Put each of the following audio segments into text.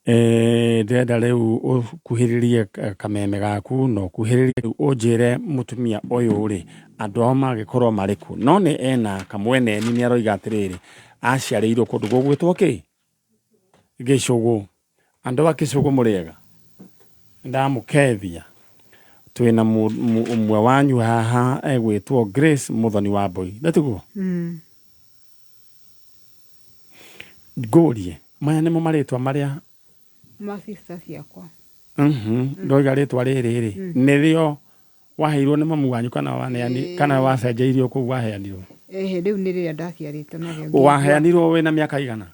Ndĩrenda rĩu ũkuhĩrĩrie kameme gaku na ũkuhĩrĩrie rĩu ũnjĩre mũtumia ũyũ rĩ, andũ ao mangĩkorwo marĩ kũ. No nĩ ena kamweneni nĩ aroiga atĩrĩrĩ, aciarĩirwo kũndũ gũgwĩtwo kĩ? Gĩcũgũ. Andũ a Kĩcũgũ mũrĩega? Nĩndamũkethia. Twĩna ũmwe wanyu haha egwĩtwo Grace Mũthoni wa Mbũi, na tiguo? Ngũrie, maya nĩmo marĩtwa marĩa Ma sister ciakwa. Ndoiga rĩtwa rĩrĩ rĩ, nĩrĩo waheirwo nĩ mamu wanyu kana waneani kana wacenjeirio kũu waheanirwo? Ĩhĩ, rĩu nĩ rĩrĩa ndaciarĩtwo narĩo. Waheanirwo wĩna mĩaka igana?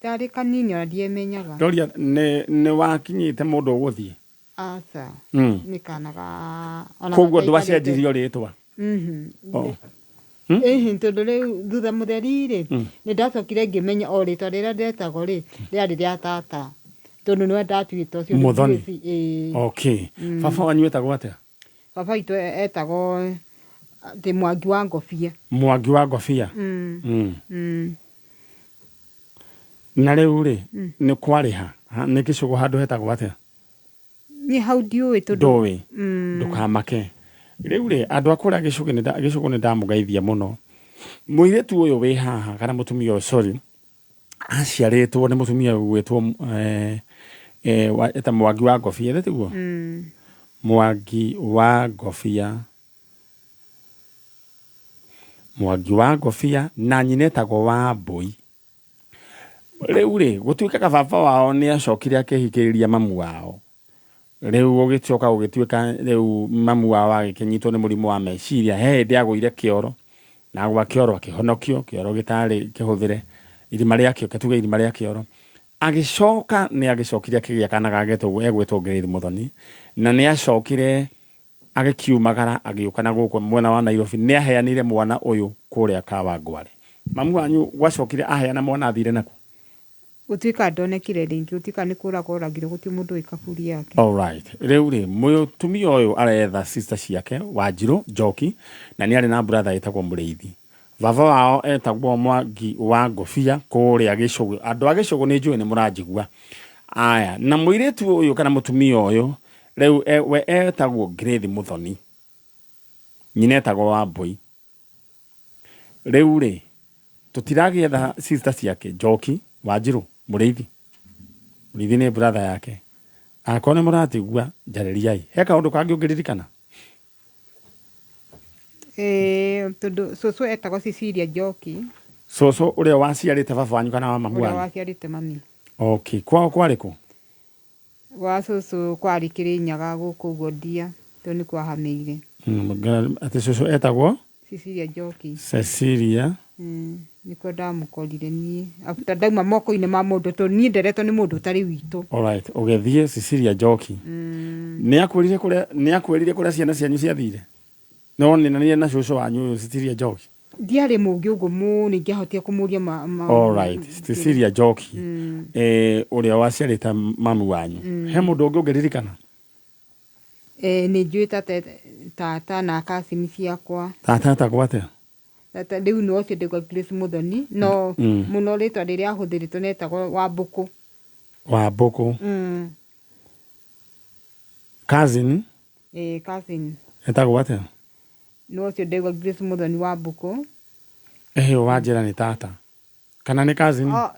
Ndarĩ kanini ona ndiemenyaga. Ndoria nĩ nĩ wakinyĩte mũndũ ũgũthiĩ? Aca. Nĩ kana ga ona Koguo gataikarĩte. ndwacenjirio rĩtwa? Mhm. Oh. Ĩhĩ tondũ rĩu thutha mũtheri rĩ, nĩ ndacokire ngĩmenya o rĩtwa rĩrĩa ndetagwo rĩ, rĩarĩ rĩa tata. Tondũ nĩwe ndatuĩte ũcio rĩu Mũthoni. Grace, ĩĩ. Okay. Baba wanyu etagwo atĩa? Baba witũ etagwo atĩ Mwangi wa Ngobia. Mwangi wa Ngobia? Na rĩu rĩ, nĩ kwarĩha? Nĩ Gĩcũgũ handũ hetagwo atĩa? Niĩ hau ndiũĩ tondũ Ndũĩ? Ndũkamake. Rĩu rĩ, andũ a kũrĩa Gĩcũgĩ Gĩcũgũ nĩ ndamũgeithia mũno. Mũirĩtu ũyũ wĩ haha kana mũtumia ũyũ sorry, aciarĩtwo nĩ mũtumia ũgwĩtwo eta Mwangi wa Ngobia, ĩthĩ tiguo? Mwangi wa Ngobia. Mwangi wa Ngobia na nyina etagwo Wambũi. Rĩu rĩ, gũtuĩkaga baba wao nĩ acokire akĩhikĩrĩria mamu wao. Rĩu gũgĩcoka gũgĩtuĩka rĩu mamu wao agĩkĩnyitwo nĩ mũrimũ wa meciria. He hĩndĩ agũire kĩoro, na agwa kĩoro akĩhonokio, kĩoro gĩtarĩ kĩhũthĩre, irima rĩa kĩoro, tuge irima rĩa kĩoro. Agĩcoka nĩ agĩcokire akĩgĩa kana gegwĩtwo Grace Mũthoni, na nĩ acokire Agĩkiumagara agĩũka na gũkũ mwena wa Nairobi. Nĩ aheanire mwana ũyũ kũrĩa Kawangware. Mamu wanyu gwacokire aheana mwana athire nakũ? Gũtuĩka ndonekire rĩngĩ, gũtuĩka nĩ kũraga oragirwo, gũtirĩ mũndũ ũĩ kaburi yake. Alright. Rĩu rĩ, mũtumia ũyũ aretha sister ciake, Wanjirũ, Njoki, na nĩ arĩ na brother ĩtagwo Mũrĩithi. Baba wao etagwo Mwangi wa Ngũbia kũrĩa Gĩcũgũ. Andũ a Gĩcũgũ nĩ njũĩ nĩ mũranjigua. Aya, na mũirĩtu ũyũ kana mũtumia ũyũ Rĩu we etagwo Grace Muthoni, nyina etagwo Wambũi. Rĩu rĩ, tũtiragĩetha sister ciake, Njoki, Wanjirũ, Mũrĩithi. Mũrĩithi nĩ brother yake. Akorwo nĩ mũranjigua, njarĩriai. He kaũndũ kangĩ ũngĩririkana? Ĩĩ tondũ cũcũ etagwo Cecilia Njoki. Cũcũ ũrĩa waciarĩte baba wanyu kana wa mamu Ũrĩa wanyu? waciarĩte mami. Okay, kwao kwarĩ kũ? Gwa cũcũ kwarĩ Kĩrĩnyaga gũkũ ũguo Ndia tondũ nĩkuo ahamĩire. Atĩ cũcũ etagwo? Cecilia Njoki. Cecilia. Nĩkuo ndamũkorire niĩ after ndauma moko-inĩ ma mũndũ tondũ niĩ nderetwo nĩ mũndũ ũtarĩ witũ. Alright, ũgĩthiĩ Cecilia Njoki. Nĩ akwĩrire kũrĩa nĩ akwĩrire kũrĩa ciana cianyu ciathire? Nĩ wonanire na cũcũ wanyu ũyũ Cecilia Njoki? Ndiarĩ mũũgĩ ũguo mũno ingĩahotire kũmũria ma, ma, Alright, Cecilia Njoki eh, ũrĩa waciarĩte mamu wanyu. He mũndũ ũngĩ ũngĩririkana? Eh, nĩ njũĩ tata, tata na cousin ciakwa. Tata etagwo atĩa? Tata rĩu nĩ ũcio ndĩgwa Grace Mũthoni no mũno rĩtwa rĩrĩa ahũthĩrĩtwo nĩ etagwo Wambũkũ. Wambũkũ. Cousin? Ĩĩ cousin. Etagwo atĩa? Nĩ ũcio ndĩgwa Grace Mũthoni wa Mbũkũ. Ĩhĩ wanjĩra nĩ tata. Kana nĩ cousin? Oh,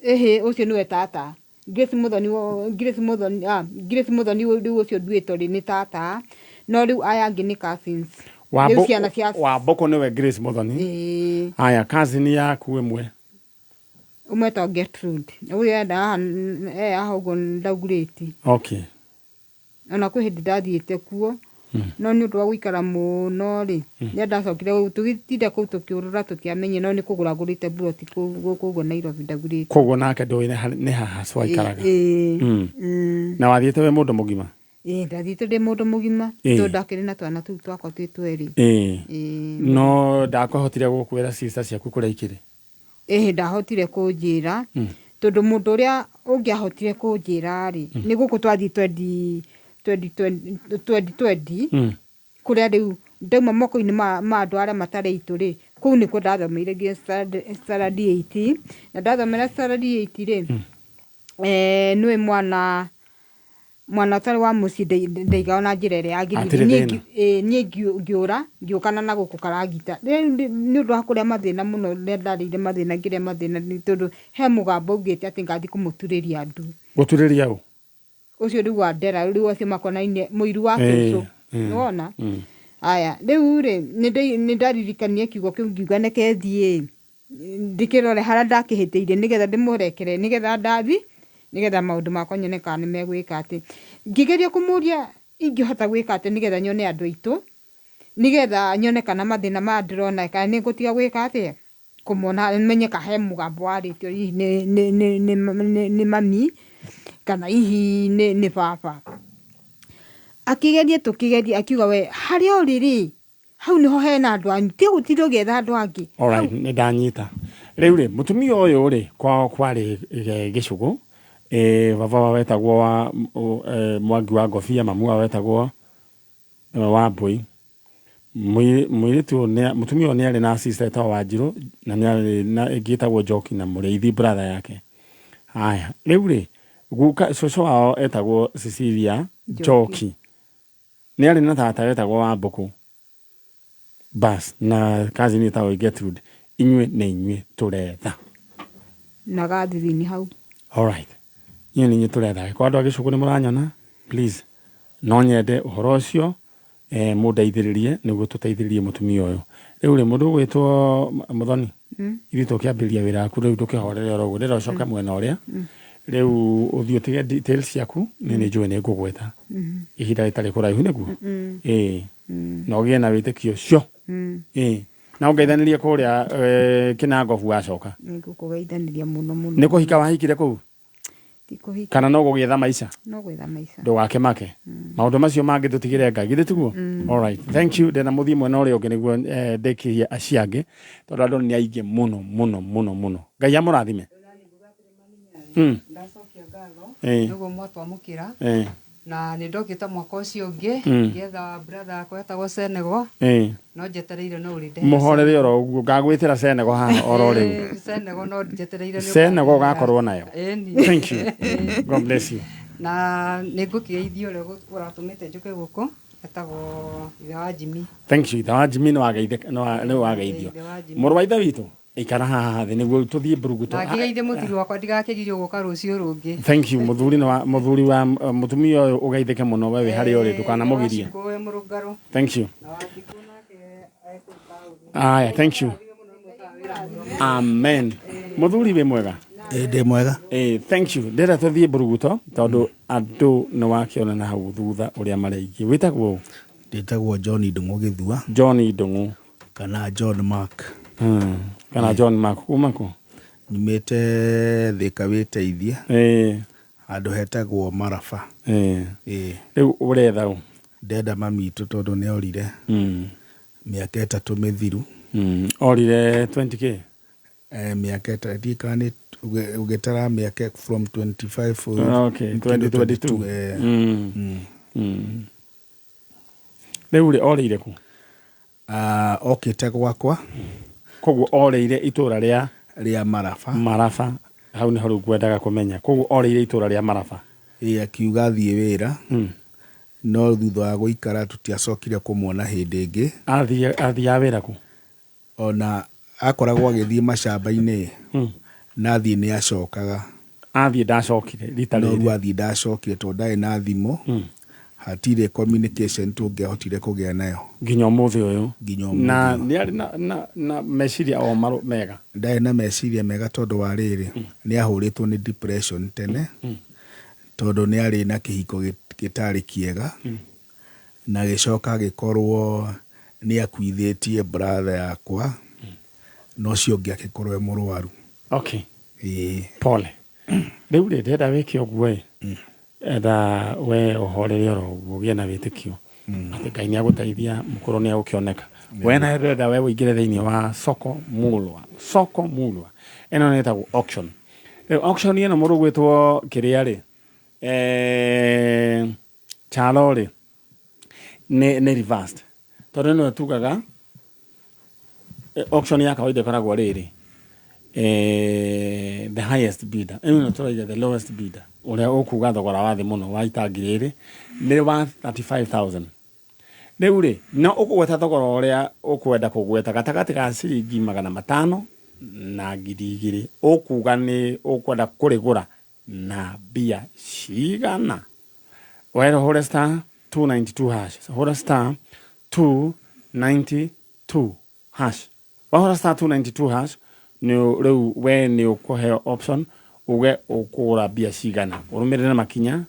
ĩhĩ ũcio nĩwe tata. Grace Mũthoni Grace Mũthoni ah, Grace Mũthoni rĩu ũcio nduĩtwo rĩ nĩ tata. No rĩu aya angĩ nĩ cousins. Rĩu ciana cia Wambũkũ nĩwe Grace Mũthoni. Ĩĩ. Haya cousin yaku ĩmwe. Ũmwe etagwo Gertrude. Ũrĩa enda haha e haha ũguo ndaugurĩti. Okay. Ona kwĩ hĩndĩ ndathiĩte kuo, no nĩ ũndũ wa gũikara mũno rĩ, rĩrĩa ndacokire tũgĩtinda kũu tũkĩũrũra tũtiamenyire no nĩ kũgũra ngũrĩte mburoti kũu gũkũ ũguo Nairobi ndagũrĩte. Koguo nake ndũĩ nĩ ha hacwa aikaraga? Ĩĩ. Na wathiĩte wĩ mũndũ mũgima? Ĩĩ ndathiĩte ndĩ mũndũ mũgima, tondũ ndakĩrĩ na twana tũu twakwa twĩ twerĩ. Ĩĩ. No ndakũhotire gũkwĩra sister ciaku kũrĩa ikĩrĩ? Ĩhĩ ndahotire kũnjĩra, tondũ mũndũ ũrĩa ũngĩahotire kũnjĩra rĩ, nĩ gũkũ twathiĩ twendi twendi twendi twendi, kũrĩa rĩu ndauma moko-inĩ ma andũ arĩa matarĩ aitũ rĩ, kũu nĩkuo ndathomeire nginya standard eight, na ndathomera standard eight rĩ, Nĩũĩ mwana mwana ũtarĩ wa mũciĩ ndaigagwo na njĩra ĩrĩa yagĩrĩire. Hatirĩ Niĩ thĩna. Niĩ ngĩũra ngĩũkana na gũkũ karagita. Rĩu nĩ ũndũ wa kũrĩa mathĩna mũno, rĩrĩa ndarĩire mathĩna ngĩrĩa mathĩna, nĩ tondũ he mũgambo augĩte atĩ ngathiĩ kũmũturĩria ndu. Gũturĩria ũ? Ũcio rĩu wa Ndera, rĩu acio makonainie mũiru wa cũcũ. Nĩwona? Aya, rĩu rĩ, nĩ ndaririkanire kiugo kĩu ngiuga reke thiĩ ndĩkĩrore harĩa ndakĩhĩtĩirie nĩgetha ndĩmũrekere, nĩgetha ndathi, nĩgetha maũndũ makwa nyone kana nĩ megwĩka atĩ. Ngĩgeria kũmũria ingĩhota gwĩka atĩa nĩgetha nyone andũ aitũ, nĩgetha nyone kana mathĩna maya ndĩrona kana nĩ ngũtiga gwĩka atĩa, kũmona, menye kana he mũgambo warĩtio hihi nĩ mami kana hihi nĩ baba. Akĩgeria tũkĩgeria akiuga we harĩa ũrĩ rĩ, hau niho hena andũ anyu, tiga gũtinda ũgĩetha andũ angĩ. Alright, nĩ ndanyita. Rĩu rĩ, mũtumia ũyũ rĩ, kwao kwarĩ Gĩcũgũ, baba wao wetagwo wa Mwangi wa Ngobia, mamu wao wetagwo Wambũi. Mũirĩtu ũyũ nĩ, mũtumia ũyũ nĩ arĩ na sister ĩtagwo Wanjirũ, na nĩ arĩ na ĩngĩ ĩtagwo Njoki na Mũrĩithi brother yake. Haya, rĩu rĩ, guka, cũcũ wao etagwo Cecilia Njoki. Nĩ arĩ na tata wetagwo Wambũkũ. Bas, na cousin ĩtagwo Gertrude. Inyuĩ nĩ inyuĩ tũretha. Na gathithini hau. Alright. Inyuĩ nĩ inyuĩ tũretha. Angĩkorwo andũ a Gĩcũgũ nĩ mũranyona, please, no nyende ũhoro ũcio mũndeithĩrĩrie nĩguo tũteithĩrĩrie mũtumia ũyũ. Rĩu rĩ, mũndũ ũgwĩtwo Mũthoni, ithuĩ tũkĩambĩrĩria wĩra waku rĩu ndũkĩhorere oro ũguo, ndĩrenda ũcoke mwena ũrĩa. Rĩu ũthiĩ ũtige details ciaku, niĩ nĩ njũĩ nĩ ngũgwĩta ihinda rĩtarĩ kũraihu nĩguo? Ĩĩ. Na ũgĩe na wĩtĩkio ũcio. Ĩĩ. Na ũngeithanĩrie kũrĩa Kĩnangobu wacoka. Nĩ ngũkũgeithanĩria mũno mũno. Nĩ kũhika wahikire kũu? Ti kũhika. Kana no gũgĩetha maica? No gwetha maica. Ndũgakĩmake. Maũndũ macio mangĩ tũtigĩre Ngai, githĩ tiguo? Alright, thank you. Ndĩrenda mũthiĩ mwena ũrĩa ũngĩ nĩguo ndĩkĩrie acio angĩ, tondũ andũ nĩ aingĩ mũno mũno mũno mũno. Ngai amũrathime. Ndacokia ngatho nĩguo mwatwamũkĩra na nĩ ndokĩte mwaka ũcio ũngĩ ngĩetha brother yakwa etagwo Senego no njetereire no ũrĩ ndehe. Mũhorere oro ũguo, ngagwĩtĩra Senego haha oro rĩu. Senego no njetereire nĩ Senego ũgakorwo nayo. Ĩni. Thank you. God bless you. Na nĩ ngũkĩgeithia ũrĩa ũratũmĩte njũke gũkũ etagwo ithe wa Jimmy. Thank you. Ithe wa Jimmy nĩ wageithio. Ithe wa Jimmy. Mũrũ wa ithe witũ, ikara haha thĩ nĩguo tũthiĩ mburuguto. Na ngĩgeithie mũthuri wakwa ndigakĩgirio gũka rũciũ rũngĩ. Thank you. Mũthuri nĩ wa mũthuri wa mũtumia ũyũ ũgeithĩke mũno we wĩ harĩa ũrĩ, ndũkanamũgirie. Wacikũ wĩ mũrũngarũ. Thank you. Na Wanjikũ nake ekũu taũni. Aya, thank you. Amen. Mũthuri wĩ mwega? Ĩ, ndĩ mwega. Thank you. Ndĩrenda tũthiĩ mburuguto tondũ andũ nĩ wakĩona na hau thutha ũrĩa marĩ aingĩ. Wĩtagwo ũ? Ndĩtagwo John Ndung'u Gĩthua. John Ndung'u. Kana John Mark. Kana John Mark kuma kũ? Nyumĩte Thĩka wĩteithie. Handũ hetagwo Maraba. Rĩu ũretha ũ? Ndenda mami witũ tondũ nĩ orire. Mĩaka 3 mĩthiru. Orire 20K? Mĩaka 3, ndiũĩ kana nĩ ũgĩtara mĩaka from 25 Okay, 2022. Rĩu rĩ, orĩire kũ? Okĩte gwakwa. Koguo orĩire itũra rĩa Rĩa Maraba. Maraba. Hau nĩho rĩu ngwendaga kũmenya. Koguo orĩire itũra rĩa Maraba. Ĩĩ, akiuga athiĩ wĩra. No thutha wa gũikara tũtiacokire kũmuona hĩndĩ ĩngĩ. Athiaga wĩra kũ? Ona akoragwo agĩthiĩ macamba-inĩ na athiĩ nĩ acokaga. Athiĩ ndacokire rita No rĩrĩ. rĩu athiĩ ndacokire tondũ ndarĩ na thimũ. Hatirĩ communication tũngĩahotire kũgĩa nayo. Nginya ũmũthĩ ũyũ. Nginya ũmũthĩ Na ũyũ. nĩ arĩ na meciria o mega. Ndarĩ na meciria mega tondũ wa rĩrĩ, nĩ ahũrĩtwo nĩ depression tene, tondũ nĩ arĩ na kĩhiko gĩtarĩ kĩega, na agĩcoka agĩkorwo nĩ akuithĩtie brother yakwa, na ũcio ũngĩ agĩkorwo e mũrwaru. Okay. Ĩĩ. Pole. Rĩu rĩ, ndĩrenda wĩke ũguo ĩ, etha we ũhorere oro ũguo, ũgĩe na wĩtĩkio atĩ Ngai nĩ agũteithia, mũkũrũ nĩ egũkĩoneka. We nawe ndĩrenda we ũingĩre thĩinĩ wa soko mulwa. Soko mulwa. Ĩno nĩ ĩtagwo auction. Rĩu auction ĩno mũndũ ũgwĩtwo kĩrĩa rĩ, Chalo rĩ, nĩ reversed. Tondũ ĩno tugaga auction ya kawaida ĩkoragwo rĩrĩ, Eh, the highest bidder ĩno nĩ tũraiga the lowest bidder ũrĩa ũkuga thogora wa thĩ mũno wa itangi rĩrĩ nĩ wa 35000 rĩu rĩ no ũkũgweta thogora ũrĩa ũkwenda kũgweta gatagatĩ ga ciringi 500 na 2000 ũkuga nĩ ũkwenda kũrĩgũra na mbia cigana werwo hũre star 292 hash hũra star 292 hash wahũra star 292 hash nĩ rĩu we nĩ ũkũheo option uge ũkũgũra mbia cigana ũrũmĩrĩre makinya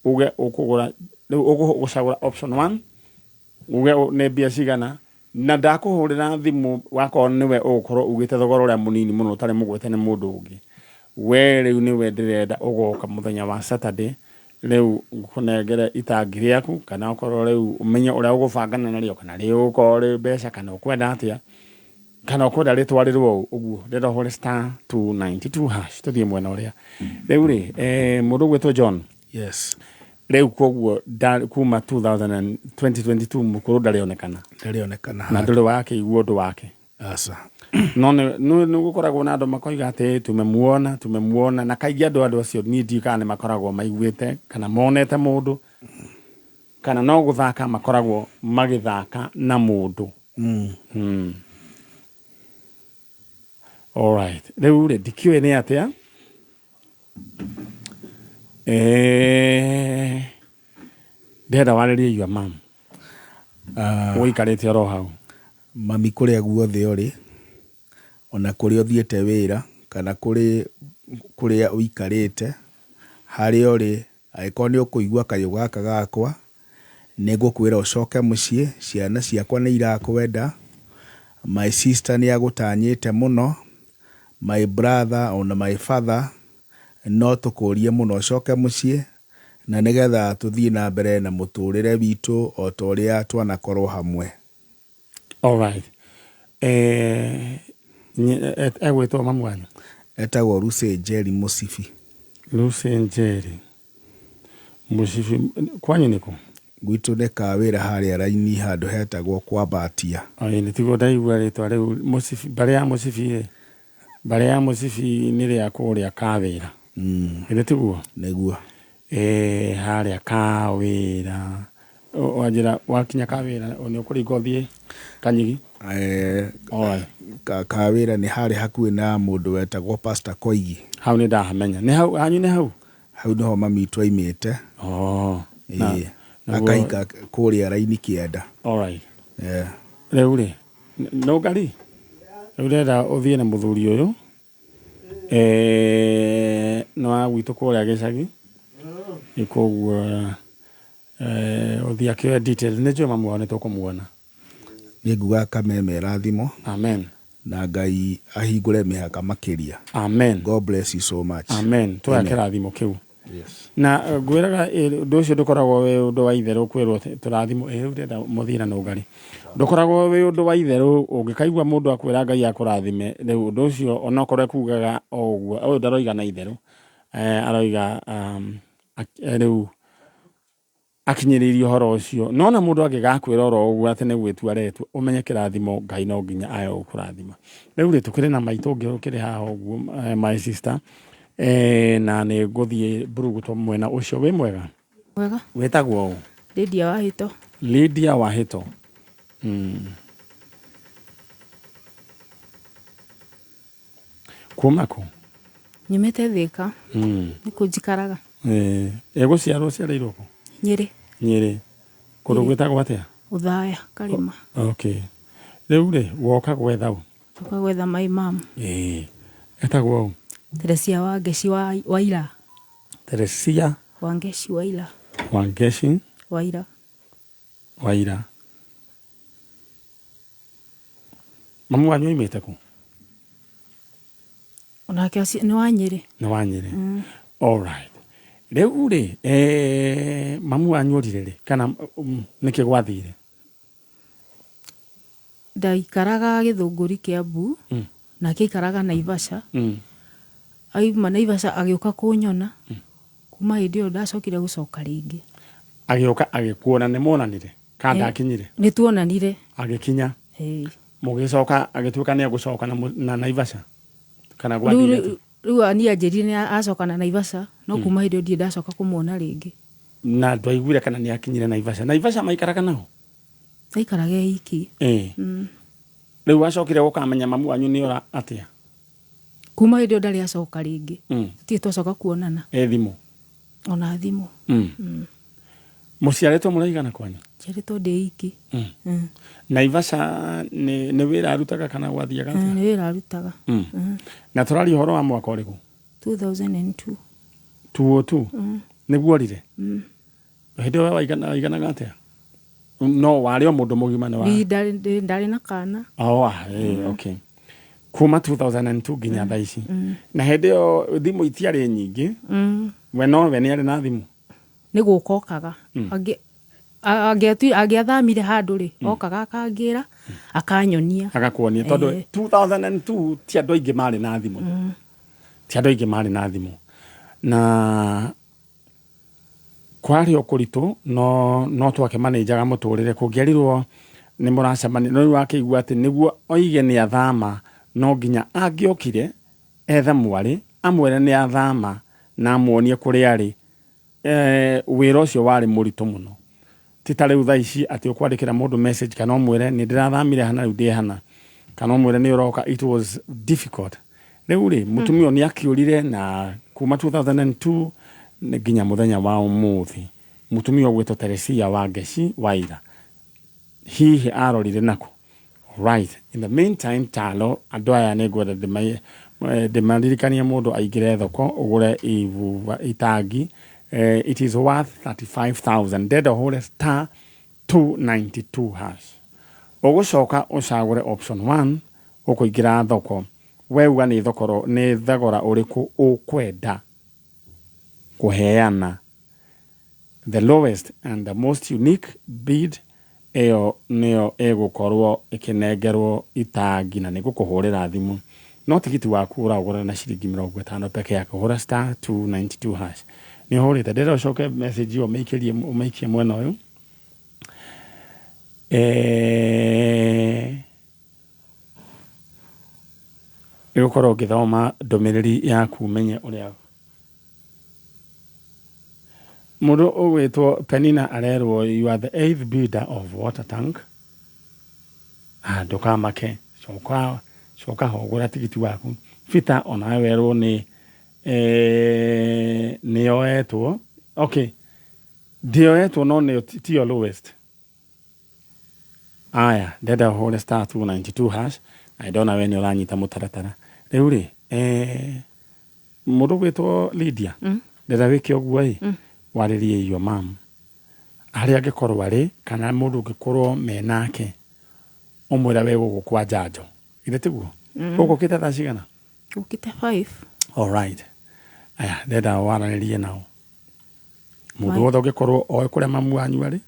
uge ũkũgũra rĩu ũgũcagũra option 1 uge nĩ mbia cigana na ndakũhũrĩra thimũ wakorwo nĩwe ũgũkorwo ugĩte thogora ũrĩa mũnini mũno ũtarĩ mũgwete nĩ mũndũ ũngĩ we rĩu nĩwe ndĩrenda ũgoka mũthenya wa Saturday rĩu ngũnengere itangi rĩaku kana okorwo rĩu ũmenye ũrĩa ũgũbangana narĩo kana rĩgũkorwo rĩ mbeca kana ũkwenda atĩa kana ũkwenda rĩtwarĩrwo ũũ ũguo ndĩrenda ũhũre star 292 hash tũthiĩ mwena ũrĩa rĩu rĩ eh, mũndũ ũgwĩtwo John Yes. rĩu koguo kuma 2000 2022 mũkũrũ ndarĩonekana Ndarĩonekana na ndũrĩ wakĩigua ũndũ wake Aca. No nĩ gũkoragwo na andũ makoiga atĩ tumemuona tumemuona na kaingĩ andũ andũ acio niĩ ndiũĩ kana nĩ makoragwo maiguĩte kana monete mũndũ kana no gũthaka makoragwo magĩthaka na mũndũ. Mm. Alright. Rĩu rĩ ndikĩũĩ nĩ atĩa eh, ndĩrenda warĩrie your mom ũikarĩte oro hau. Mami kũrĩa guothe ũrĩ, ona kũrĩa ũthiĩte wĩra, kana kũrĩ kũrĩa ũikarĩte, harĩa ũrĩ, angĩkorwo nĩ ũkũigua kayũ gaka gakwa, nĩ ngũkwĩra ũcoke mũciĩ, ciana ciakwa nĩ irakwenda, my sister nĩ agũtanyĩte mũno, my brother ona my father, no tũkũrie mũno ũcoke mũciĩ, na nĩgetha tũthiĩ na mbere na mũtũrĩre witũ o ta ũrĩa twanakorwo hamwe. Alright. Eh, egwĩtwo mamu wanyu? Etagwo Lucy Njeri Mũcibi. Lucy Njeri Mũcibi. Kwanyu nĩkũ? Gwitũ nĩ Kawĩra harĩa raini handũ hetagwo kwa Mbatia. Ĩĩ nĩ tiguo ndaigua rĩtwa rĩu Mũcibi, mbarĩ ya Mũcibi ĩ, mbarĩ ya Mũcibi nĩ rĩa kũrĩa Kawĩra. Githĩ tiguo? Nĩguo. Ĩĩ harĩa Kawĩra. Wanjĩra wakinya Kawĩra nĩ ũkũringa ũthiĩ Kanyigi? Eh, Alright. Kawĩra nĩ harĩ hakuhĩ na mũndũ wetagwo Pastor Koigi. Hau nĩ ndahamenya. Nĩ hau hanyu nĩ hau? Hau nĩho mami witũ aimĩte. Oh. Ĩĩ. Akahika kũrĩa raini kĩanda. Alright. Yeah. Rĩu rĩ, nũngari? Rĩu ndĩrenda ũthiĩ na mũthuri ũyũ. Eh, nĩ wa gwitũ kũrĩa gĩcagi. Koguo eh, ũthiĩ akĩoe details. Nĩ njũĩ mamu wao nĩ tũkũmuona. Nĩ nguga Kameme ĩrathimwo. Amen. Na Ngai ahingũre mĩhaka makĩria. Amen. God bless you so much. Amen. Twoya kĩrathimo kĩu. Yes. Na ngwĩraga ũndũ ũcio ndũkoragwo wĩ ũndũ wa itherũ kwĩrwo atĩ tũrathimwo ĩ rĩu ndĩrenda mũthiĩ na nũngari. Ndũkoragwo wĩ ũndũ wa itherũ ũngĩkaigua mũndũ akwĩra Ngai akũrathime rĩu ũndũ ũcio onokorwo ekugaga o ũguo ũyũ ndaroiga na itherũ aroiga rĩu akinyĩrĩirie ũhoro ũcio. No ona mũndũ angĩgakwĩra oro ũguo atĩ nĩ gwĩtua aretua, ũmenye kĩrathimo Ngai no nginya ae gũkũrathima. Rĩu rĩ, tũkĩrĩ na maitũ ũngĩ ũkĩrĩ haha ũguo my sister, na nĩ ngũthiĩ mburuguto mwena ũcio. Wĩ mwega? Mwega. Wĩtagwo ũ? Lydia Wahĩto. Lydia Wahĩto. Kuma kũ? Nyumĩte Thĩka. Nĩkuo njikaraga. Ĩĩ. Ĩ gũciarwo ũciarĩirwo kũ? Nyĩrĩ. Nyĩrĩ. Kũndũ gwĩtagwo atĩa? Ũthaya, Karĩma. Okay. Rĩu rĩ, woka gwetha ũ? Ndoka gwetha my mum. Ĩĩ. Etagwo ũ? Teresia Wangeci Waira. Teresia Wangeci Waira. Wangeci Waira. Waira. Mamu wanyu oimĩte kũ? Onake nĩ wa Nyĩrĩ. Nĩ wa Nyĩrĩ. Alright. Rĩu rĩ, eh, mamu wanyu orire rĩ kana nĩkĩ gwathire? Ndaikaraga Gĩthũngũri Kĩambu, nake aikaraga Naivasha. Auma Naivasha agĩũka kũnyona. Kuma hĩndĩ ĩyo ndacokire gũcoka rĩngĩ. Agĩũka agĩkuona, nĩ muonanire? Kana ndakinyire? Nĩ tuonanire. Agĩkinya? Ĩĩ. Mũgĩcoka agĩtuĩka nĩ egũcoka na, na Naivasha? Kana Rĩu gwathire atĩa? rĩu niĩ anjĩrire nĩ acoka na Naivasha no kuma hĩndĩ ĩyo ndirĩ ndacoka kũmuona rĩngĩ. Na ndwaiguire kana nĩ akinyire Naivasha? Naivasha maikaraga nao? Aikaraga e iki. Ĩĩ. Rĩu wacokire gũkamenya mamu wanyu nĩ ora atĩa? Kuma hĩndĩ ĩyo ndarĩ acoka rĩngĩ. Tũtirĩ twacoka kuonana. Ĩ thimũ? Ona thimũ. Mũciarĩtwo mũraigana kwanyu? Njiarĩtwo ndĩ iki. Naivasha nĩ nĩ wĩra arutaga kana gwathiaga atĩa? Nĩ wĩra arutaga. Na tũraria ũhoro wa mwaka ũrĩkũ? 2002. 202? Nĩguo orire? Hĩndĩ ĩyo we waigana waiganaga atĩa? No warĩ o mũndũ mũgima nĩ wa Ndarĩ ndarĩ na kana. Oh, ah, eh, okay. Kuma 2002 nginya thaa ici. Na hĩndĩ ĩyo thimũ itiarĩ nyingĩ. We no we nĩ arĩ na thimũ? Nĩ gũka okaga. Angĩ angĩathamire handũ rĩ, okaga akangĩra, akanyonia. Agakuonia tondũ 2002 ti andũ aingĩ marĩ na thimũ. Ti andũ aingĩ marĩ na thimũ. Na kwarĩ o kũritũ no no twakĩmanĩnjaga mũtũrĩre kũngĩerirwo nĩ mũracemania no rĩu akĩigua atĩ nĩguo oige nĩ athama no nginya angĩokire ethe mwarĩ amwĩre nĩ athama na amuonie kũrĩa arĩ eh, wĩra ũcio warĩ mũritũ mũno ti ta rĩu thaa ici atĩ ũkwandĩkĩra mũndũ message kana ũmwĩre nĩ ndĩrathamire hana rĩu ndĩ hana kana ũmwĩre nĩ ũroka it was difficult rĩu rĩ mũtumia ũyũ nĩ akĩũrire na kuma 2002 nginya mũthenya wa ũmũthĩ mũtumia ũgwĩtwo Teresia wa Ngeci Waira hihi arorire nakũ right in the meantime talo andũ aya nĩ ngwenda ndĩmaririkanie mũndũ aingĩre thoko ũgũre ibuba itangi it is worth 35000 ndenda ũhũre star 292 hash ũgũcoka ũcagũre option 1 ũkũingĩra thoko weuga nĩ thoko nĩ thogora ũrĩkũ ũkwenda kũheana the lowest and the most unique bid ĩyo nĩyo ĩgũkorwo ĩkĩnengerwo itangi na nĩngũkũhũrĩra thimũ no tigiti waku ũraũgũra na ciringi 50 peke yake hũra star 292 hash nĩ ũhũrĩte ndĩrenda ũcoke message ĩyo ũmĩikĩrie ũmĩikie mwena ũyũ eh ĩgũkorwo ngĩthoma ndũmĩrĩri yaku menye ũrĩa Mũndũ ũgwĩtwo Penina arerwo you are the eighth bidder of water tank. Ah, ndũkamake coka coka ho gũra tigiti waku. Peter onawe werwo nĩ eh, nĩyoetwo okay ndĩyoetwo no nĩyo tiyo lowest aya ndenda ũhũre star 292 hash na ndona we nĩ ũranyita mũtaratara rĩu rĩ eh, Mũndũ ũgwĩtwo Lydia ndĩrenda wĩke ũguo ĩ warĩrie your mum harĩa angĩkorwo arĩ kana mũndũ ũngĩkorwo me nake ũmwĩre wĩ gũkũ kwa njanjo githĩ tiguo ũgũkĩte thaa cigana Ũkĩte 5. Alright. Aya, ndĩrenda waranĩrie nao mũndũ wothe ũngĩkorwo oĩ kũrĩa mamu wanyu arĩ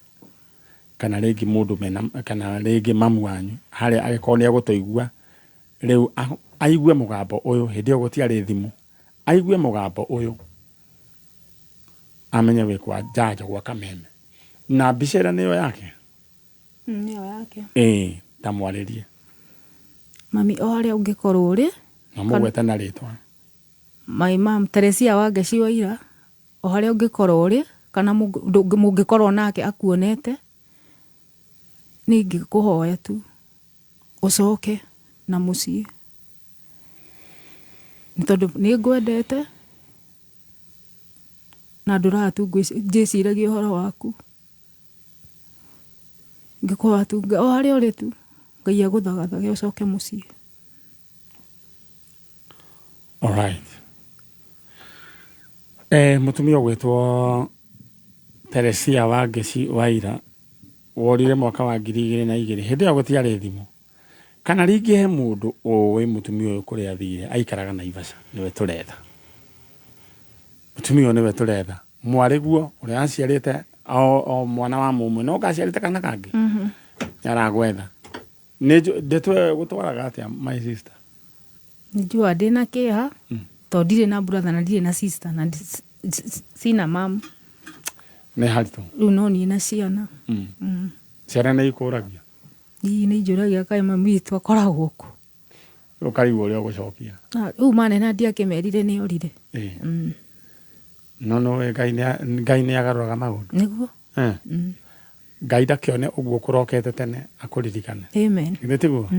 kana rĩngĩ mũndũ mena kana rĩngĩ mamu wanyu harĩa angĩkorwo nĩ egũtũigua Rĩu aigue mũgambo ũyũ, hĩndĩ ĩyo gũtiarĩ thimũ, aigue mũgambo ũyũ amenye wĩ kwa Njanjo gwa Kameme. Na mbica ĩrĩa nĩyo yake? Nĩyo yake. Ĩĩ, ta mwarĩrie. Mami o harĩa ũngĩkorwo ũrĩ. Na ũmũgwete na rĩtwa. My mom, Teresia Wangeci Waira, o harĩa ũngĩkorwo ũrĩ, kana mũngĩkorwo nake akuonete, niĩ ingĩkũhoya tu. Ũcoke na mũciĩ nĩ tondũ nĩ ngwendete na ndũraga tu ngĩciragia ũhoro waku. Ngĩkũhoya tu o harĩa ũrĩ tu Ngai agũthagathage ũcoke mũciĩ. Alright. Eh, mũtumia ũgwĩtwo Teresia Wangeci Waira Worire mwaka wa 2002 hĩndĩ ĩyo gũtiarĩ thimũ. Kana rĩngĩ he mũndũ ũĩ mũtumia ũyũ kũrĩa athire aikaraga Naivasha nĩwe tũretha. Mũtumia ũyũ nĩwe tũretha. Mwarĩguo ũrĩa aciarĩte o mwana wa mũmwe no anga aciarĩte kana kangĩ nĩ aragwetha. Ndeto ĩyo ĩgũtwaraga atĩa my sister? Nĩnjiguaga ndĩna kĩeha tondũ ndirĩ na brother na ndirĩ na sister na sina mum. Nĩ haritũ. Rĩu no niĩ na ciana. Ciana nĩ ikũragia? Ii nĩ injũragia kaĩ mami witũ akoragwo kũ? Ũkarigwo ũrĩa ũgũcokia. Ah, Rĩu manena ndiakĩmerire nĩ orire. Ĩĩ. No nĩũĩ Ngai nĩ Ngai nĩ agarũraga maũndũ. Nĩguo. Eh. Ngai ndakĩone ũguo kũrokete tene akũririkane. Amen. Githĩ tiguo?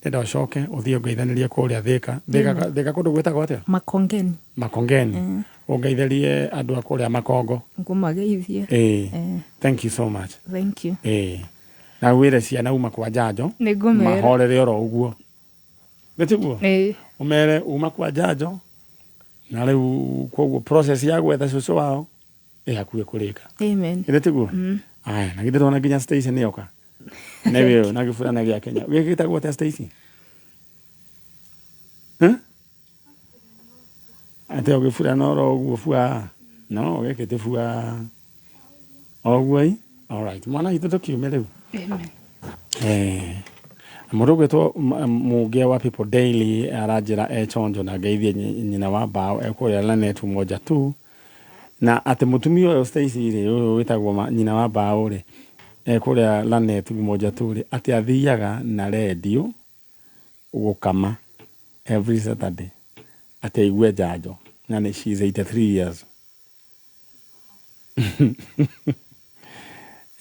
Ndĩrenda ũcoke ũthiĩ ũngeithanĩrie kũrĩa Thĩka. Thĩka Thĩka kũndũ gwĩtagwo atĩa? Makongeni. Makongeni. Ũngeithĩrie andũ a kũrĩa Makongo. Ngũmageithia. Ĩĩ. Thank you so much. Thank you. Ĩĩ. Na wĩre ciana uma kwa njanjo. Nĩngũmera. Mahorere oro ũguo. Nĩ tiguo? Ĩĩ. Ũmere uma kwa njanjo na rĩu koguo process ya gwetha cũcũ wao ĩ hakuhĩ kũrĩka. Amen. Githĩ tiguo? Aya, na githĩ ndona nginya Stacy nĩ oka. Nĩ ũyũ na gĩburana gĩa Kenya. Gĩkĩ gĩtagwo atĩa Stacy? Huh? Atĩ o gĩburana oro ũguo bua. No, gĩkĩ ti bua. O ũguo ĩ. Alright, mwana witũ tũkiume rĩu. Amen. Eh, mũndũ ũgwĩtwo Mũnge wa People Daily aranjĩra e chonjo na ngeithie nyina wa mbaũ ekũrĩa Lanet Umoja tu na atĩ mũtumia ũyũ Stacy rĩ ũyũ wĩtagwo nyina wa mbaũ rĩ ekũrĩa Lanet Umoja tu rĩ atĩ athiaga na rendio gũkama every Saturday atĩ aigue njanjo na nĩ she is 83 years.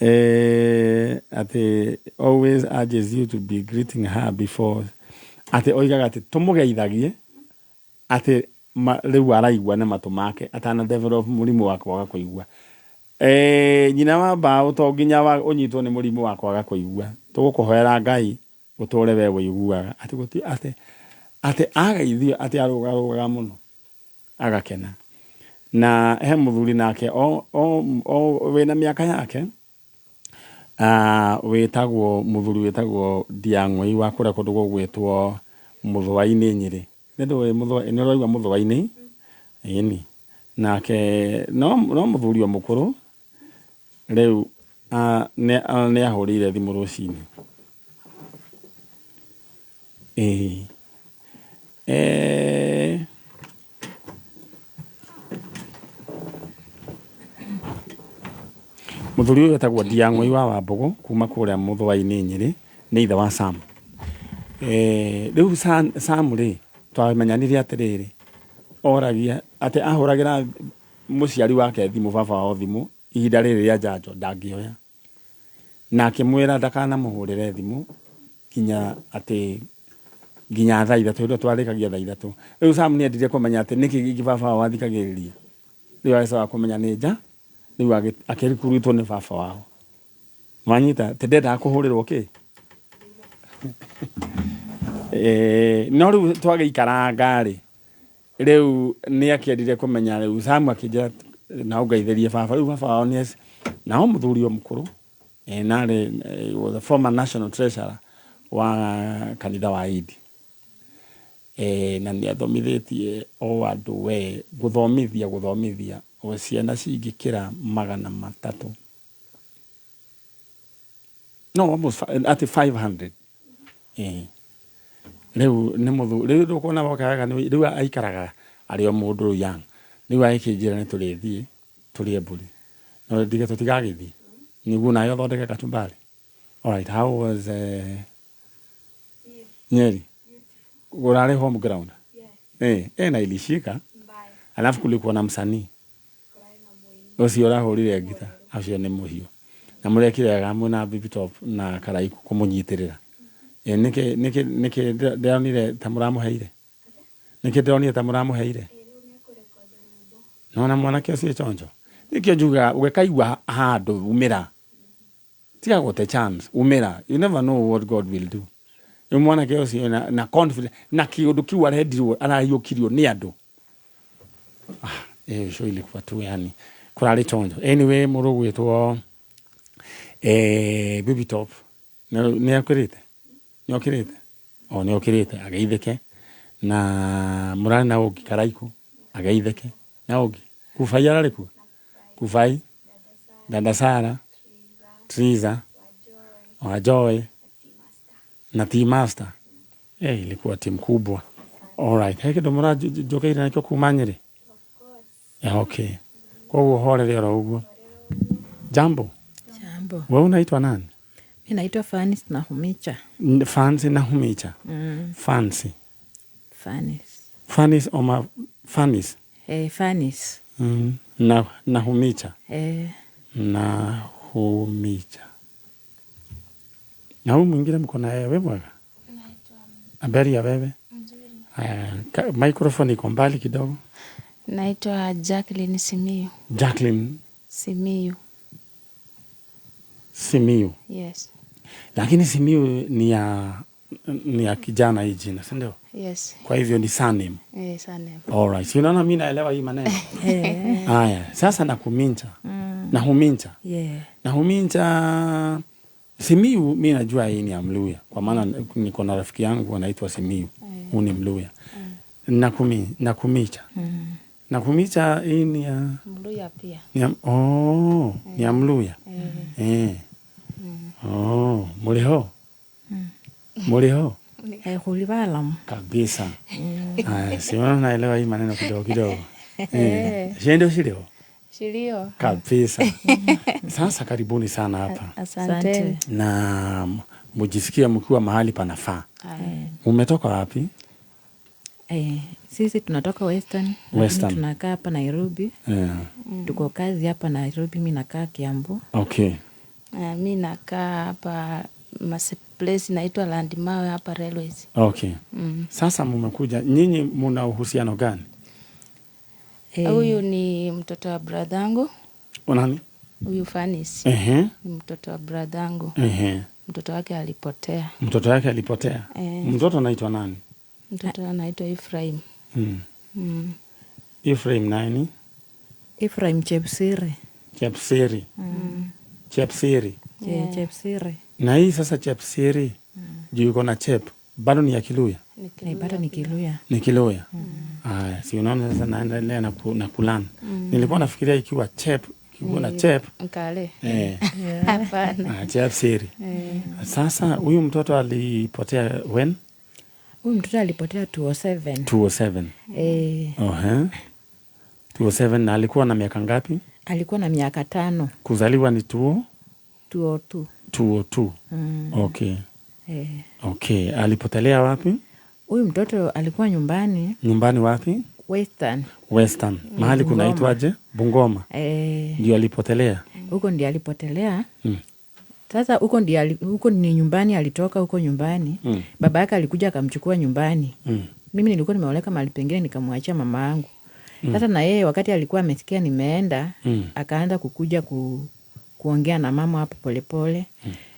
Eh, atĩ always urges you to be greeting her before atĩ oigaga atĩ tũmũgeithagie atĩ rĩu araigua na matũ make atana develop mũrimũ wa kwaga kũigua. Eh, nyina wa mbaũ to nginya ũnyitwo nĩ mũrimũ wa kwaga kũigua, tũgũkũhoera Ngai ũtũre we ũiguaga atĩ gũti atĩ atĩ ageithio atĩ arũgarũgaga mũno agakena. Na he mũthuri nake o, o, o wĩna mĩaka yake wĩtagwo mũthuri wĩtagwo Ndiang'ũi wa kũrĩa kũndũ gũgwĩtwo Mũthũa-inĩ Nyĩrĩ. Nĩ ndũĩ Mũthũa, nĩ ũraigua Mũthũa-inĩ? Ĩni. Nake no, no mũthuri o mũkũrũ Rĩu nĩ ahũrĩire thimũ rũcinĩ. Ĩĩ. Mũthuri ũyũ etagwo Ndiang'ũi wa Wambũgũ kuma kũrĩa Mũthũa-inĩ Nyĩrĩ, nĩ ithe wa Sam. Rĩu Sam rĩ, twamenyanire atĩrĩrĩ, oragia atĩ ahũragĩra mũciari wake thimũ, baba wao thimũ, ihinda rĩrĩ rĩa njanjo ndangĩoya. Na akĩmwĩra ndakanamũhũrĩre thimũ nginya atĩ nginya thaa ithatũ, hĩndĩ ĩyo twarĩkagia thaa ithatũ. Rĩu Sam nĩ endire kũmenya atĩ nĩkĩ gĩkĩ baba wao athikagĩrĩria. Rĩu agĩcoka kũmenya nĩ nja, rĩu akĩrikurutwo nĩ baba wao. Wanyita atĩ ndendaga kũhũrĩrwo kĩ? No rĩu twagĩikaranga rĩ, Rĩu nĩ akĩendire kũmenya rĩu Sam akĩnjĩra na ũngeithĩrie baba rĩu baba wao nĩ nao mũthuri o mũkũrũ eh, na arĩ eh, was a former national treasurer wa kanitha wa Idi eh, na nĩ athomithĩtie o andũ we gũthomithia gũthomithia o ciana cingĩkĩra 300 no almost atĩ 500 Ĩĩ. Rĩu nĩ mũthu rĩu ndũkuona woka wega rĩu aikaraga arĩ o mũndũ young. Rĩu agĩkĩnjĩra nĩ tũrĩthiĩ tũrĩe mbũri. No ndige tũtigagĩthiĩ nĩguo nawe ũthondeke kachumbari. Alright, how was Nyeri? Ũrarĩ home ground? Eh, eh, na ilishika. Alafu kulikuwa na msanii. Ũcio ũrahũrire ngita ũcio nĩ mũhiũ. Na mũrekire wega mwĩna Baby Top na Karaiku kũmũnyitĩrĩra. Ĩ nĩkĩ nĩkĩ nĩkĩ ndĩronire ta mũramũheire? Nĩkĩ ndĩronire ta mũramũheire? Nĩwona mwanake ũcio e chonjo? Nĩkĩo njugaga ũngĩkaigua handũ umĩra. Tiga gũte chance, umĩra. You never know what God will do. Rĩu mwanake ũcio na, na confidence na kĩũndũ kĩu arendirwo arahiũkirio nĩ andũ. Ah, ĩyo show ilikuwa tu yani kũrarĩ chonjo. Anyway, mũndũ ũgwĩtwo eh, Baby Top nĩ akĩrĩte nĩ okĩrĩte o nĩ okĩrĩte ageithĩke na mũrarĩ na ũngĩ Karaikũ ageithĩke na ũngĩ Kubai ararĩ kuo Kubai Dada Sara Triza Wajoy na T Master eh, ilikuwa timu kubwa. Alright, he kĩndũ mũranjũkĩire nakĩo kuma Nyĩrĩ? Yeah, okay. Koguo horere oro ũguo. Jambo. Jambo. Wewe unaitwa nani? Mi naitwa Fancy Nahumicha. Fancy Nahumicha. Fancy. Fanis. Fanis oma Fanis. Eh, Fanis. Na Nahumicha. Eh. Nahumicha. Na huyu mwingine mko na yeye wewe? Habari ya wewe? Haya, microphone iko mbali kidogo. Naitwa Jacqueline Simiyu. Jacqueline Simiyu. Simiyu. Yes. Lakini Simiyu ni ya kijana hii jina, si ndio? Yes. Kwa hivyo ni surname. Eh, surname. All right. Si unaona mimi naelewa hii maneno. Haya, sasa nakumincha. Nahumincha. Yeah. Nahumincha Simiyu mimi najua hii ni ya Mluya kwa maana niko na rafiki yangu anaitwa Simiyu. Huyu ni Mluya. Nakumicha. Nakumicha hii ni ya Mluya pia. Ni ya, oh, ni ya Mluya. Eh. Oh, muliho. Muliho. Eh, khuli balamu. Kabisa. Haya, si unaona naelewa hii maneno kidogo kidogo. Eh. Shendo shilio. Shilio. Kabisa. Sasa karibuni sana hapa. Asante. Na mujisikie mkiwa mahali panafaa. Umetoka wapi? Eh, sisi tunatoka Western. Western. Tunakaa hapa Nairobi. Yeah. Tuko kazi hapa Nairobi, mimi nakaa Kiambu. Okay. Mi nakaa hapa place inaitwa Landmawe hapa Railways. Okay. Sasa mumekuja, nyinyi muna uhusiano gani? Huyu ni mtoto wa bradhangu. Unani? Huyu Fanis. Ehe. Ni mtoto wa bradhangu. Ehe. Mtoto wake alipotea. Mtoto wake alipotea. Mtoto anaitwa nani? Mtoto anaitwa Ephraim. Ephraim nani? Ephraim Chepsiri. Chepsiri. Chepsiri. Yeah. Chepsiri. Na hii sasa Chepsiri juu yuko na chep bado ni ya Kiluya. Bado ni Kiluya. Ni Kiluya. Haya, si unaona sasa naendelea na kulana. Nilikuwa nafikiria ikiwa chep, ikiwa na chep Nkale. Hapana. Chepsiri. Sasa huyu mtoto alipotea when? Huyu mtoto alipotea 207. 207. Eh. Ohe. 207 na alikuwa na miaka ngapi? Alikuwa na miaka 5. Kuzaliwa ni 202. 202. Okay. Okay, alipotelea wapi? Huyu mtoto alikuwa nyumbani. Nyumbani wapi? Western. Western. Mahali kunaitwaje? Bungoma. Ndio alipotelea. Huko ndio alipotelea. Sasa huko ndio huko ni nyumbani alitoka huko nyumbani. Baba yake alikuja akamchukua nyumbani. Mimi nilikuwa nimeoleka mahali pengine nikamwachia mama yangu. Sasa na yeye wakati alikuwa amesikia nimeenda, akaanza kukuja kuongea na mama hapo polepole.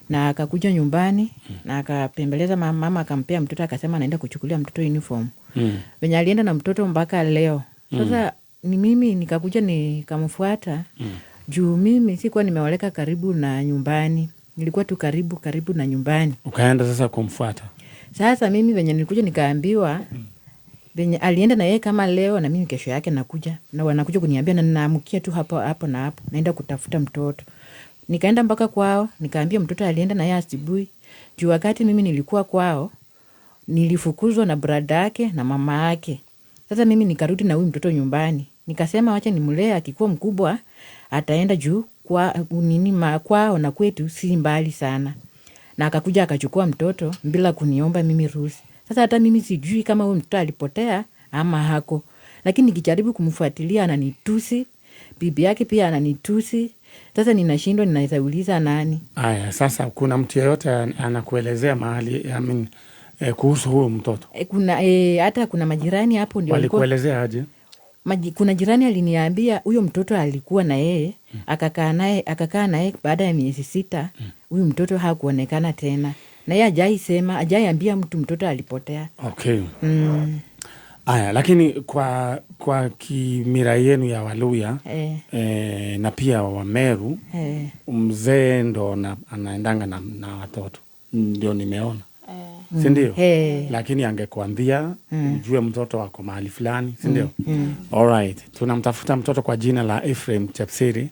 Na akakuja nyumbani na akapembeleza mama akampea mtoto akasema anaenda kuchukulia mtoto uniform. Venye alienda na mtoto mpaka leo. Sasa ni mimi nikakuja nikamfuata. Juu mimi sikuwa nimeoleka karibu na nyumbani. Nilikuwa tu karibu na nyumbani. Ukaenda sasa kumfuata. Sasa mimi venye nilikuja nikaambiwa venye alienda na yeye kama leo na mimi kesho yake nakuja. Na wanakuja kuniambia na ninaamkia tu hapo hapo na hapo naenda kutafuta mtoto. Nikaenda mpaka kwao, nikaambia mtoto alienda na yeye asubuhi. Juu wakati mimi nilikuwa kwao, nilifukuzwa na brada yake na mama yake. Sasa mimi nikarudi na huyu mtoto nyumbani. Nikasema wacha nimlee, akikuwa mkubwa ataenda juu kwa nini kwao na kwetu si mbali sana. Na akakuja akachukua mtoto bila kuniomba mimi ruhusa. Sasa hata mimi sijui kama huyu mtoto alipotea ama hako. Lakini nikijaribu kumfuatilia ananitusi, bibi yake pia ananitusi. Sasa ninashindwa ninaweza uliza nani. Aya, sasa kuna mtu yeyote anakuelezea mahali, I mean, kuhusu huyo mtoto? Kuna hata kuna majirani hapo ndio walikuwa Walikuelezea aje? Kuna jirani aliniambia huyo mtoto alikuwa na yeye, akakaa naye baada ya miezi 6, huyu mtoto hakuonekana tena. Na yeye hajaisema, hajaiambia mtu mtoto alipotea. Okay. Aya, lakini kwa kimira yenu ya Waluya, na pia Wameru, mzee ndo anaendanga na watoto. Ndio nimeona. Si ndio? Lakini angekuambia ujue mtoto wako mahali fulani, si ndio? All right. Tunamtafuta mtoto kwa jina la Ephraim Chepsiri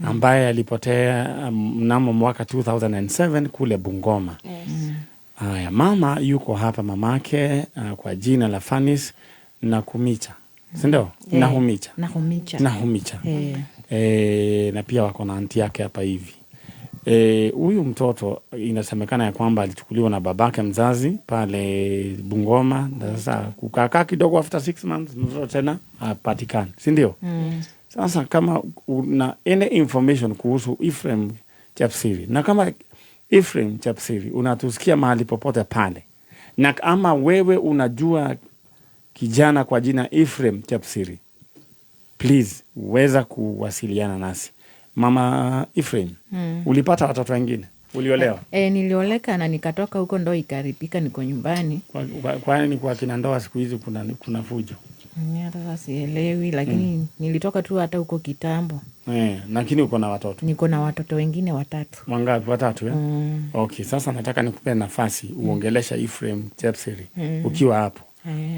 ambaye alipotea mnamo mwaka 2007 kule Bungoma. Yes. Aya, mama yuko hapa, mamake kwa jina la Fanis Nakumicha. Si ndio? Nahumicha. Nahumicha. Nahumicha. Na pia wako na anti yake hapa hivi. Huyu mtoto inasemekana ya kwamba alichukuliwa na babake mzazi pale Bungoma, na sasa kukakaa kidogo, after 6 months mtoto tena hapatikani, si ndio? Sasa kama una any information kuhusu Ephraim Chepsiri, na kama Ephraim Chepsiri unatusikia mahali popote pale, na ama wewe unajua kijana kwa jina Ephraim Chepsiri, please weza kuwasiliana nasi. Mama Ephraim, ulipata watoto wengine? Uliolewa? E, nilioleka na nikatoka huko, ndo ikaribika, niko nyumbani. Kwani kwa kina ndoa siku hizi kuna fujo? Hata sasa sielewi, lakini nilitoka tu hata huko kitambo. Lakini uko na watoto? Niko na watoto wengine watatu. Wangapi? Watatu, eh? Mm. Okay, sasa nataka nikupe nafasi uongelesha Ephraim Chepsiri ukiwa hapo.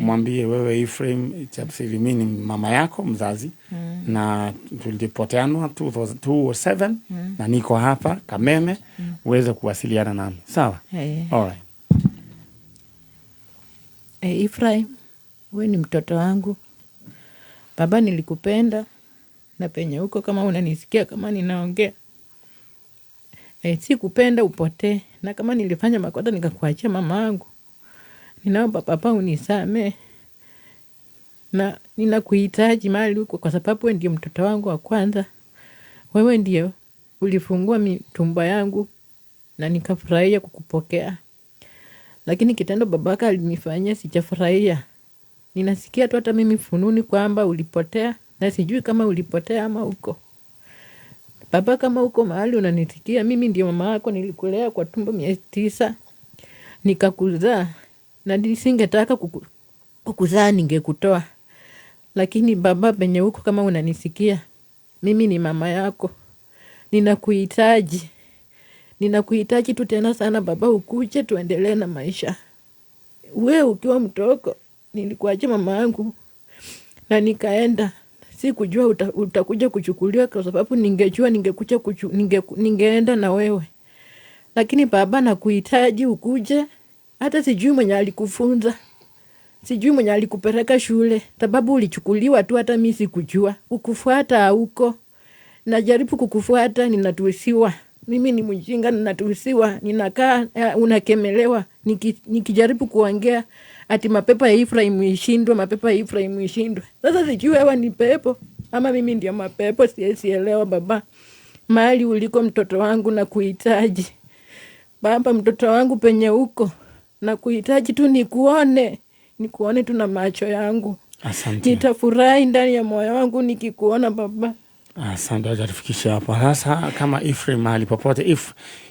Mwambie wewe Ephraim Chepsiri, mi ni mama yako mzazi na tulipoteanwa 2007 na niko hapa Kameme, uweze kuwasiliana nami. Sawa? Eh. Alright. Ephraim, we ni mtoto wangu. Baba, nilikupenda na penye huko kama unanisikia kama ninaongea. Sikupenda upotee, na kama nilifanya makosa nikakuachia mama yangu, ninaomba papa unisamee, na ninakuhitaji mahali huko kwa sababu wewe ndio mtoto wangu wa kwanza. Wewe ndio ulifungua tumbo yangu na nikafurahia kukupokea, lakini kitendo babaka alinifanyia sijafurahia. Ninasikia tu hata mimi fununi kwamba ulipotea, na sijui kama ulipotea ama uko. Baba, kama uko mahali unanisikia, mimi ndio mama yako, nilikulea kwa tumbo miezi 9 nikakuzaa, na nisingetaka kukuzaa ningekutoa. Lakini baba, penye huko kama unanisikia, mimi ni mama yako, ninakuhitaji, ninakuhitaji tu tena sana baba, ukuje tuendelee na maisha. We ukiwa mtoko, nilikuachia mama yangu na nikaenda. Sikujua utakuja kuchukuliwa, kwa sababu ningejua ningekuja ningeenda na wewe. Lakini baba, nakuhitaji ukuje. Hata sijui mwenye alikufunza, sijui mwenye alikupeleka shule, sababu ulichukuliwa tu, hata mi sikujua. Ukufuata huko, najaribu kukufuata, ninatusiwa. Mimi ni mjinga, ninatusiwa, ninakaa unakemelewa. Nikijaribu kuongea ati mapepo ya Ephraim ishindwe, mapepo ya Ephraim ishindwe. Sasa sijui wewe ni pepo ama mimi ndio mapepo, siwezi elewa baba. Mahali uliko mtoto wangu nakuhitaji baba, mtoto wangu penye huko nakuhitaji tu, nikuone, nikuone tu na macho yangu. Asante. Nitafurahi ndani ya moyo wangu nikikuona baba. Asante, wacha tufikishe hapo sasa. Kama Ephraim mahali popote,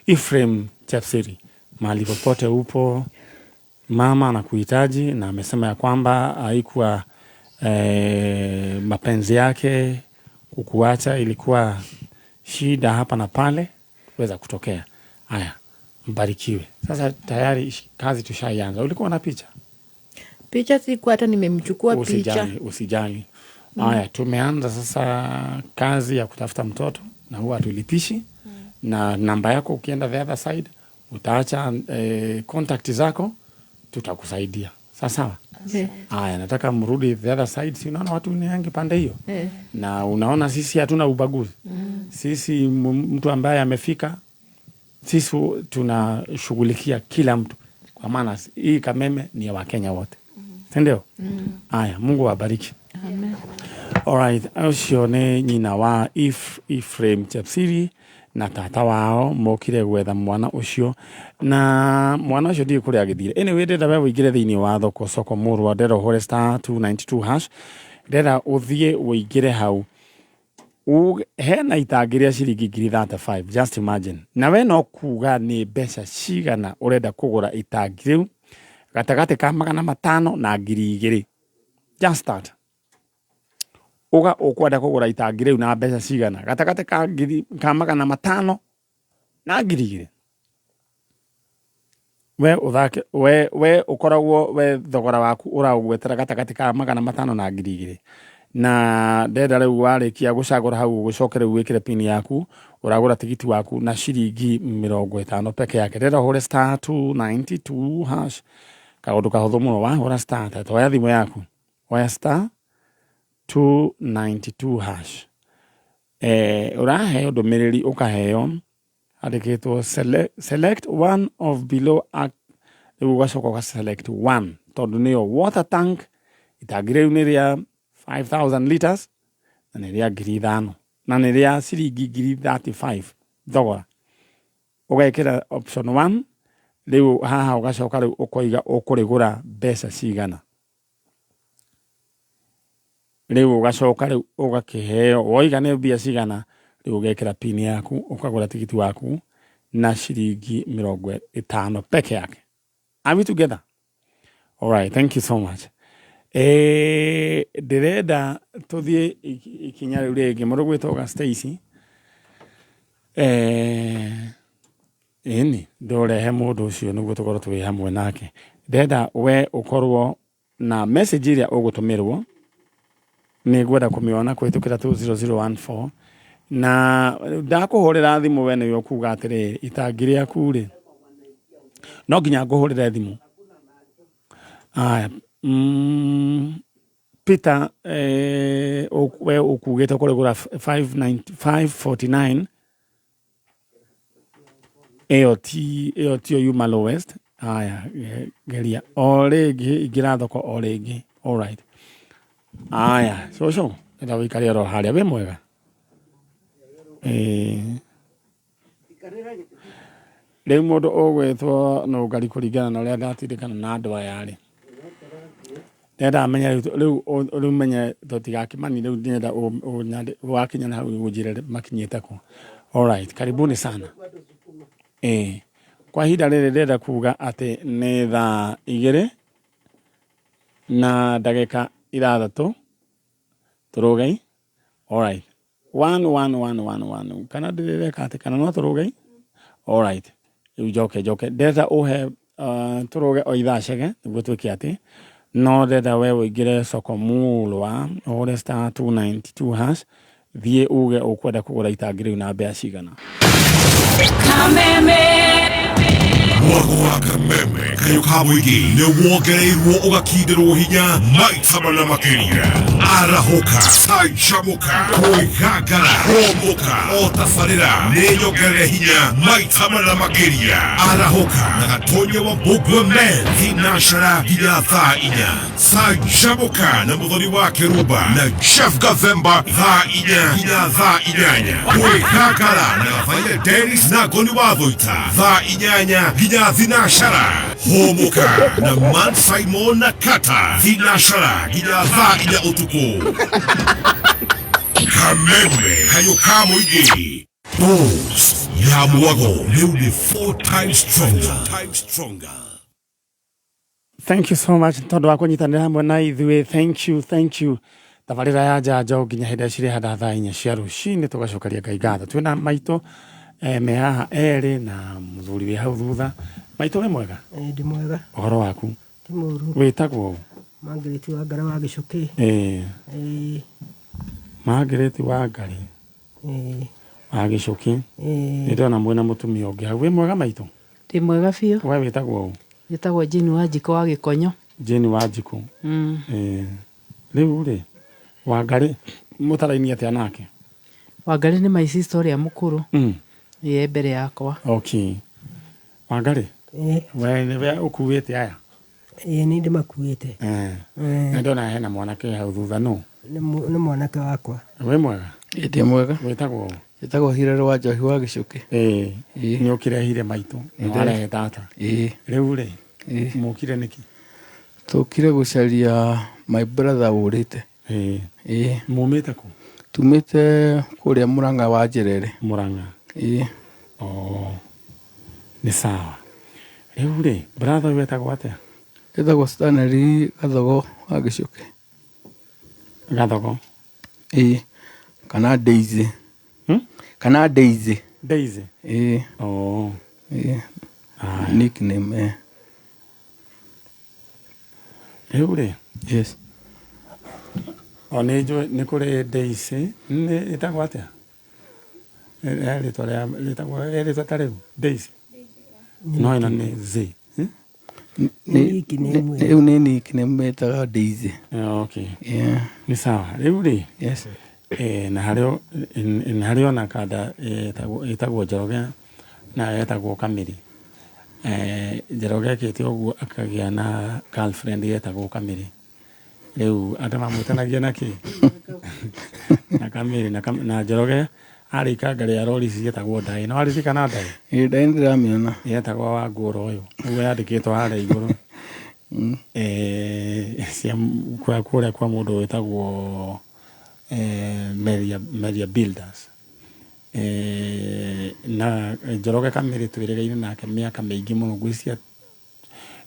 Ephraim Chepsiri mahali popote upo, mama anakuhitaji na amesema ya kwamba haikuwa mapenzi yake kukuacha, ilikuwa shida hapa na pale kuweza kutokea. Haya, mbarikiwe. Sasa tayari kazi tushaianza. Ulikuwa na picha? Picha siku hata nimemchukua picha. Usijali, usijali. Haya, tumeanza sasa kazi ya kutafuta mtoto na huwa hatulipishi na namba yako ukienda the other side utaacha contact zako, tutakusaidia. Sawa sawa. Haya, nataka mrudi the other side. Si unaona watu ni wengi pande hiyo? Na unaona sisi hatuna ubaguzi. Sisi mtu ambaye amefika, sisi tunashughulikia kila mtu, kwa maana hii Kameme ni ya Wakenya wote, si ndio? Haya, Mungu awabariki. Amen. Alright, ũcio nĩ nyina wa Ephraim Chepsiri na tata wao mokire gwetha mwana ũcio, na mwana ũcio ndiũĩ kũrĩa agĩthire. Anyway, ndĩrenda we ũingĩre thĩinĩ wa thoko soko mũrwa, ndĩrenda ũhũre *292#, ndĩrenda ũthiĩ ũingĩre hau. Hena itangi rĩa ciringi 35,000, just imagine. Na we no kuga nĩ mbeca cigana ũrenda kũgũra itangi rĩu, gatagatĩ ka 500 na 2,000, just that. Uga ũkwenda kũgũra itangi rĩu na mbeca cigana, gatagatĩ ka ngiri ka 500 na 2,000. We ũthake we ũkoragwo we thogora waku ũraũgwetera gatagatĩ ka 500 na 2,000, na ndenda rĩu warĩkia gũcagũra hau ũgĩcoke rĩu wĩkĩre pin yaku, ũragũra tigiti waku na ciringi 50 peke yake. Ndenda ũhũre *292#, kaũndũ kahũthũ mũno. Wahũra star, ta oya thimũ yaku, oya *292# ũraheo ndũmĩrĩri, ũkaheo Handĩkĩtwo select one of below act, rĩu ũgacoka ũga select one tondũ nĩyo water tank. Itangi rĩu nĩ rĩa 5000 liters na nĩ rĩa 5000 na nĩ rĩa ciringi 35,000 thogora. Ũgekĩra option one, rĩu haha ũgacoka rĩu ũkoiga ũkũrĩgũra mbeca cigana. Rĩu ũgacoka rĩu ũgakĩheo woiga nĩ mbia cigana, rĩu ũgekĩra pin yaku ũkagũra tigiti waku na ciringi 50 peke yake. Are we together? All right, thank you so much. Ndĩrenda tũthiĩ ikinya rĩu rĩngĩ. Mũndũ gwĩtwo Stacy, ĩni ndũrehe mũndũ ũcio nĩguo tũkorwo twĩ hamwe nake. Ndĩrenda we ũkorwo na message ĩrĩa ũgũtũmĩrwo, nĩ ngwenda kũmĩona kũhĩtũkĩra 20014, na ndakũhũrĩra thimũ we nĩwe ũkuga atĩrĩrĩ, itangi rĩaku rĩ, no nginya ngũhũrĩre thimũ. Aya, Peter, we ũkugĩte ũkũrĩgũra 549, ĩyo ti ĩyo tiyo yuma lowest. Aya, geria o rĩngĩ, ingĩra thoko o rĩngĩ. Alright, aya cũcũ, enda ũikare oro harĩa wĩ mwega. Rĩu mũndũ ũgwĩtwo Nũngari, kũringana na ũrĩa ndatindĩkana na andũ aya rĩ, ndĩrenda menye rĩu rĩu menye tũtigakĩmani. Rĩu ndĩrenda wakinya na hau ũnjĩre makinyĩte kũ. Alright, karibuni sana. Kwa ihinda rĩrĩ ndĩrenda kuga atĩ nĩ thaa 2:06. Tũrũgei. Alright, 1 1 1 1 1, kana ndĩreka atĩ kana no tũrũgei. Alright, rĩu njoke njoke ndĩrenda ũhe tũrũge o ithaa cege nĩguo twĩke atĩ no ndĩrenda we ũingĩre soko mulwa, ũhũre star 292 hash, thiĩ uge ũkwenda kũgũra itangi rĩu na mbeca cigana. Kameme. Mwago wa Kameme kayũ ka mũingĩ nĩ wongereirwo ũgakindĩrwo hinya maita mana makĩria. Arahũka, canjamũka, kwĩgangara, hũmũka, o tabarĩra nĩ nyongerere hinya maita mana makĩria. Arahũka na Gatonye wa Mbũmbwe Men thinacara nginya thaa 4. Canjamũka na Mũthoni wa Kĩrumba na Jeff Gathemba thaa 4 nginya thaa 8. Kwĩgangara na Gabaia Dennis na Ngoni wa Thũita thaa 8 nginya thinacara. Hũmũka na Man Simon na Kata thinacara nginya thaa 4 ũtukũ. Kameme kayũ ka mũingĩ. Bose ya mwago rĩu nĩ four times stronger. Thank you so much tondũ wa kũnyitanĩra hamwe na ithuĩ. Thank you, thank you. Tabarĩra ya njanjo nginya hĩndĩ ĩrĩa cirĩhanda thaa 4 cia rũcinĩ, tũgacokeria Ngai ngatho. Twĩna maitũ me haha erĩ na mũthuri wĩ hau thutha. Maitũ, wĩ mwega? Ndĩ mwega. Ũhoro waku? Ti mũru. Wĩtagwo ũ? Margaret Wangara wa Gĩcũkĩ. Margaret Wangari wa Gĩcũkĩ. Nĩ ndĩrona mwĩna mũtumia ũngĩ hau. Wĩ mwega, maitũ? Ndĩ mwega biũ. We wĩtagwo ũ? Njĩtagwo Jane Wanjikũ wa Gĩkonyo. Jane Wanjikũ. Rĩu rĩ, Wangari mũtaraini atĩa nake? Wangari nĩ my sister ũrĩa mũkũrũ. Ye mbere yakwa. Okay, Wangari, we nĩwe ũkuĩte aya? Ĩĩ, nĩ ndĩmakuĩte. Na ndona hena mwanake hau thutha, nũ? Nĩ mwanake wakwa. Wĩ mwega? Ndĩ mwega. Wĩtagwo ũ? Njĩtagwo Hilary wa Njohi wa Gĩcũkĩ. Nĩ ũkĩrehire maitũ na warehe tata. Rĩu rĩ, mũkire nĩkĩ? Tũkire gũcaria my brother ũrĩte. Mumĩte kũ? Tumĩte kũrĩa Mũrang'a wa Njerere. Mũrang'a. Ĩĩ. Oh. Nĩ sawa. Rĩu rĩ, brother ũyũ etagwo atĩa? Etagwo Stanley Gathogo wa Gĩcũkĩ. Gathogo? Ĩĩ. Kana Daisy. Kana Daisy. Daisy? Ĩĩ. Oh. Ĩĩ. Nickname, eh. Rĩu rĩ, Yes. O nĩ njũĩ nĩ kũrĩ Daisy, nĩ ĩtagwo atĩa? Rĩtwa rĩa rĩtagwo rĩtwa ta rĩu Daisy. No ĩno nĩ Z. Rĩu nĩ nickname ĩtaga Daisy. Okay. Yeah. Nĩ sawa. Rĩu rĩ, Yes. Na harĩ na harĩ ona kanda ĩtagwo Njoroge. Nayo yetagwo Kamĩrĩ. Eh, Njoroge ekĩte ũguo akagĩa na girlfriend yetagwo Kamĩrĩ. Rĩu andũ mamwĩtanagia na kĩ? Na Kamĩrĩ na, na Njoroge arĩ ikanga rĩa rori ici ciĩtagwo ndaĩ. Nĩ waririkana ndaĩ? Ĩĩ ndaĩ nĩndĩramĩona. Yetagwo wa ngũra ũyũ. Ũguo yandĩkĩtwo harĩa igũrũ. Eh, cia kwa kũrĩa kwa mũndũ wĩtagwo eh, Meria, Meria Builders. Eh, na Njoroge Kamĩrĩ twĩrĩgaine nake mĩaka mĩingĩ mũno ngwĩciria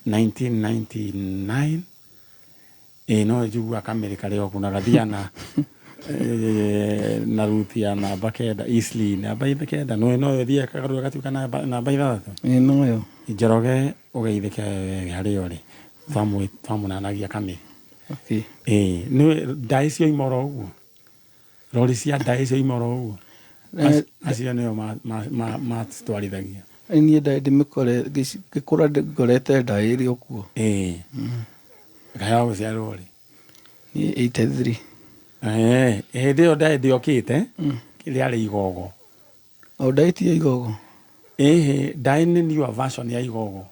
1999 ĩĩ no njiguaga kamĩrĩ karĩ o na gathiaga na eh, na ruti ya namba kenda Eastleigh namba kenda no no ĩthiaga ĩkagarũra ĩgatuĩka namba namba ithathatũ. Ĩĩ noyo. Njoroge ũgeithĩke harĩa ũrĩ twamũnanagia kamĩrĩ. Okay. Ĩĩ nĩ ndaĩ cioima oro ũguo. Rori cia ndaĩ cioima oro ũguo. Eh, Acio nĩo matwarithagia. Niĩ ndaĩ ndĩmĩkore ngĩkũra ngorete ndaĩ ĩrĩ o kuo. Ĩĩ. Kaĩ wa gũciarwo rĩ? Niĩ 83. Eh, hĩndĩ ĩyo ndaĩ ndĩokĩte rĩarĩ igogo. O ndaĩ ti ya igogo? Ĩhĩ, ndaĩ nĩ newer version ya igogo.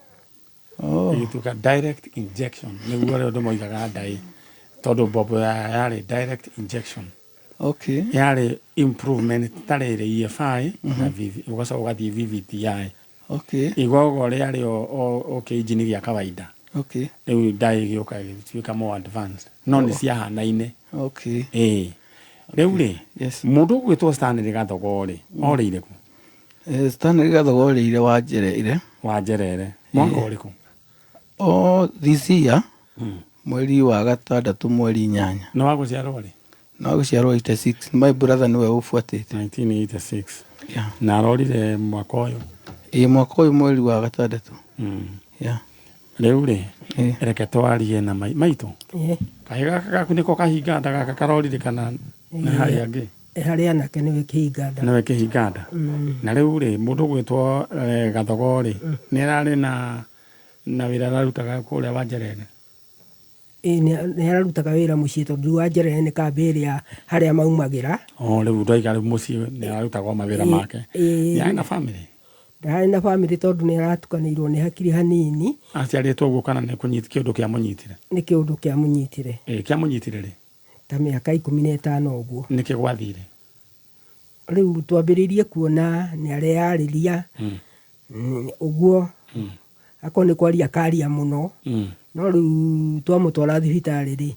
Oh. Ĩgĩtuĩka direct injection nĩguo rĩu andũ moigaga ndaĩ tondũ mbombo yarĩ direct injection. Okay. Yarĩ improvement ta rĩrĩ EFI na VV ũgacoka ũgathiĩ VVTi. Okay. Igogo rĩarĩ o, o, o kĩinjini gĩa kawaida. Okay. Rĩu ndaĩ ĩgĩũka ĩgĩtuĩka more advanced no nĩ ciahanaine. Okay. Ĩĩ. Rĩu rĩ, Yes. mũndũ ũgwĩtwo Stanley Gathogo rĩ, orĩire kũ? Eh, Stanley Gathogo orĩire Wanjereire. Wanjereire. Mwaka ũrĩkũ? O this year, mweri wa gatandatũ mweri inyanya. Nĩ wa gũciarwo rĩ? Nĩ wa gũciarwo 86. My brother nĩwe ũbuatĩte. 1986. Yeah. Na arorire mwaka ũyũ? Ĩĩ mwaka ũyũ mweri wa gatandatũ. Yeah. Rĩu rĩ, reke twarie na maitũ. Kahĩ gaka gaku nĩko kahinga nda gaka karorire kana nĩ harĩ angĩ? Harĩ anake nĩwe kĩhinga nda. Nĩwe kĩhinga nda. Na rĩu rĩ, mũndũ ũgwĩtwo Gathogo rĩ, nĩ ararĩ na na wĩra ararutaga kũrĩa Wanjerere? Ĩĩ nĩ ararutaga wĩra mũciĩ tondũ rĩu Wanjerere nĩ kambĩ ĩrĩa harĩa maumagĩra. Oh, rĩu ndoiga rĩu mũciĩ nĩ ararutaga o mawĩra make. Nĩ arĩ na bamĩrĩ? Ndarĩ na bamĩrĩ tondũ nĩ aratukanĩirwo nĩ hakiri hanini. Aciarĩtwo ũguo kana nĩ kĩũndũ kĩamũnyitire? Nĩ kĩũndũ kĩamũnyitire. Ĩĩ kĩamũnyitire rĩ? Ta mĩaka 15 ũguo. Nĩkĩ gwathire? Rĩu twambĩrĩirie kuona nĩ areyarĩria ũguo, akorwo nĩ kwaria akaria mũno, no rĩu twamũtwara thibitarĩ rĩ,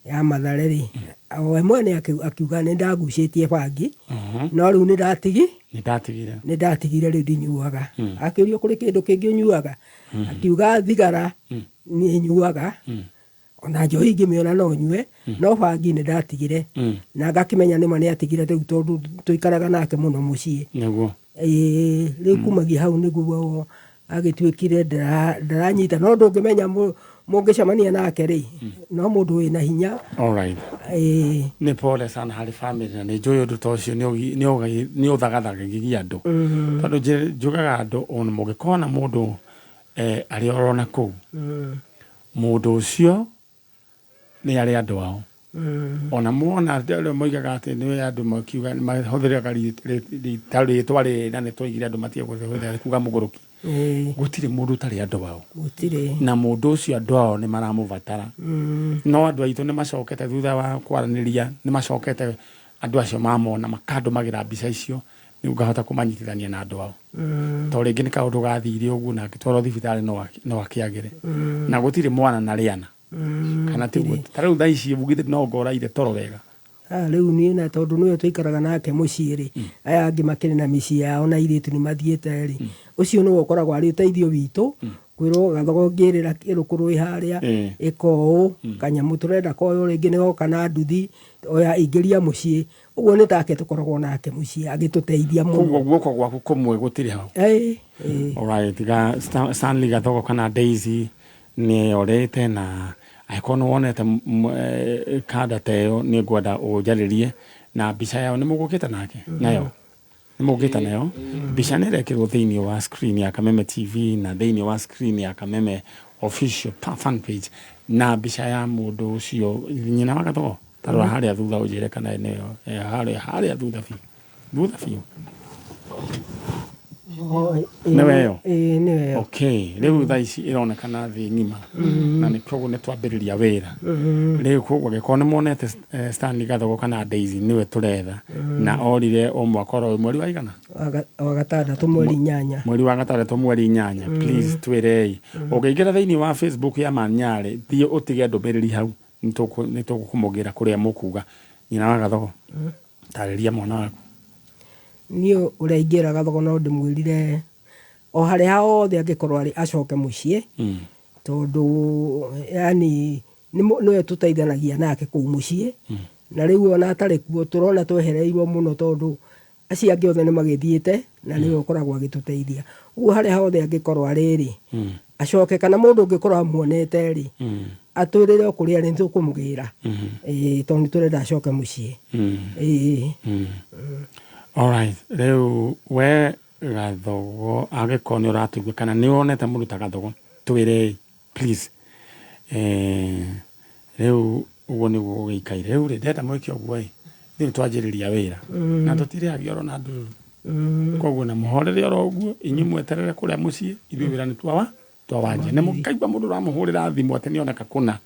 ya Mathare rĩ, we mwene akiuga nĩ ndagucĩtie bangi, no rĩu nĩ ndatigi Nĩ ndatigire. Nĩ ndatigire rĩu ndinyuaga. Akĩũrio kũrĩ kĩndũ kĩngĩ ũnyuaga, akiuga thigara nĩ nyuaga, ona njohi ingĩmĩona no nyue, no bangi nĩ ndatigire. Na ngakĩmenya nĩma nĩ atigire rĩu tondũ tũikaraga nake mũno mũciĩ. Nĩguo. Ĩĩ, rĩu kumagia hau nĩguo agĩtuĩkire ndaranyita, no ndũngĩmenya mũngĩcemania nake rĩ, no mũndũ wĩna hinya. All right. Ĩĩ. Nĩ pole sana harĩ family na nĩ njũĩ ũndũ ta ũcio nĩ ũthagathagagia andũ. Tondũ njugaga andũ ona mũngĩkona mũndũ arĩ oro na kũu, mũndũ ũcio nĩ arĩ andũ ao. Ona muona arĩa moigaga atĩ nĩ andũ makiuga mahũthĩraga rĩtwa rĩrĩ na nĩ twaigire andũ matige kũrĩhũthĩra kuga mũgũrũki. Gũtirĩ mũndũ ũtarĩ andũ ao. Gũtirĩ. Na mũndũ ũcio andũ ao nĩ maramũbatara. No andũ aitũ nĩ macokete thutha wa kwaranĩria, nĩ macokete andũ acio mamona makandũmagĩra mbica icio nĩguo ngahota kũmanyitithania na andũ ao. Tondũ rĩngĩ nĩ kaũndũ gathire ũguo na angĩtwarwo thibitarĩ no akĩagĩre. Na gũtirĩ mwana na rĩana. Kana tiguo? Ta rĩu thaa ici githĩ no ngoraire toro wega. Rĩu niĩ na tondũ nĩwe tũikaraga nake mũciĩ rĩ, aya angĩ makĩrĩ na mĩciĩ yao na airĩtu nĩ mathiĩte rĩ, ũcio nĩwe ũkoragwo arĩ ũteithio witũ, kwĩrwo Gathogo ngĩrĩra rũkũ rwĩ harĩa, ĩka ũũ, kanyamũ tũrenda koywo rĩngĩ nĩ goka na nduthi, oya ingĩria mũciĩ, ũguo nĩ take tũkoragwo nake mũciĩ agĩtũteithia mũno. Koguo guoko gwaku kũmwe gũtirĩ hau. Ĩĩ, ĩĩ. Alright, ga Stanley Gathogo kana Daisy nĩ orĩte na angĩkorwo nĩ wonete kanda ta ĩyo nĩ ngwenda ũnjarĩrie na mbica yao. Nĩ mũgũkĩte nake nayo? Nĩ mũgũkĩte nayo? Mbica nĩ ĩrekĩrwo thĩinĩ wa screen ya Kameme TV na thĩinĩ wa screen ya Kameme official fan page na mbica ya mũndũ ũcio nyina wa Gathogo. Ta rora harĩa thutha ũnjĩre kana nĩyo harĩa thutha biũ. Thutha biũ. Nĩwe ĩyo? Ĩĩ nĩwe ĩyo. Okay, rĩu thaa ici ĩronekana thĩ ng'ima na nĩ koguo nĩ twambĩrĩria wĩra rĩu koguo angĩkorwo nĩ muonete eh, Stanley Gathogo kana Daisy nĩwe tũretha na orire o mwaka oro ũyũ mweri wa igana Wa gatandatũ mweri inyanya. Mweri wa gatandatũ mweri inyanya. Please twĩrei ũngĩingĩra thĩinĩ wa Facebook ya Manyarĩ thiĩ ũtige ndũmĩrĩri hau nĩ tũgũkũmũgĩra kũrĩa mũkuga. Nyina wa Gathogo, tarĩria mwana waku. Niĩ ũrĩa ingĩra Gathogo no ndĩmwĩrire o harĩa hothe angĩkorwo arĩ acoke mũciĩ tondũ yani nĩwe tũteithanagia nake kũu mũciĩ na rĩu ona atarĩ kuo tũrona twehereirwo mũno tondũ Acio angĩ othe nĩ magĩthiĩte na nĩwe ũkoragwo agĩtũteithia. Ũguo harĩa hothe angĩkorwo arĩ-rĩ, acoke kana mũndũ ũngĩkorwo amuonete-rĩ, atwĩrĩre o kũrĩa arĩ nĩ tũkũmũgĩra. Ĩĩ tondũ nĩ tũrenda acoke mũciĩ. Ĩĩ. Alright, rĩu we Gathogo angĩkorwo nĩ ũratũigua kana nĩ wonete mũndũ ta Gathogo twĩre please. Eh, rĩu ũguo nĩguo gũgĩikaire. Rĩu rĩ, ndĩrenda mwĩke ũguo ĩ, ithuĩ nĩ twanjĩrĩria wĩra na tũtirĩhagia oro na ndururu. Koguo na mũhorere oro ũguo, inyuĩ mweterere kũrĩa mũciĩ, ithuĩ wĩra nĩ twawa twawanjia. Na mũkaigua mũndũ ũramũhũrĩra thimũ atĩ nĩoneka kũna,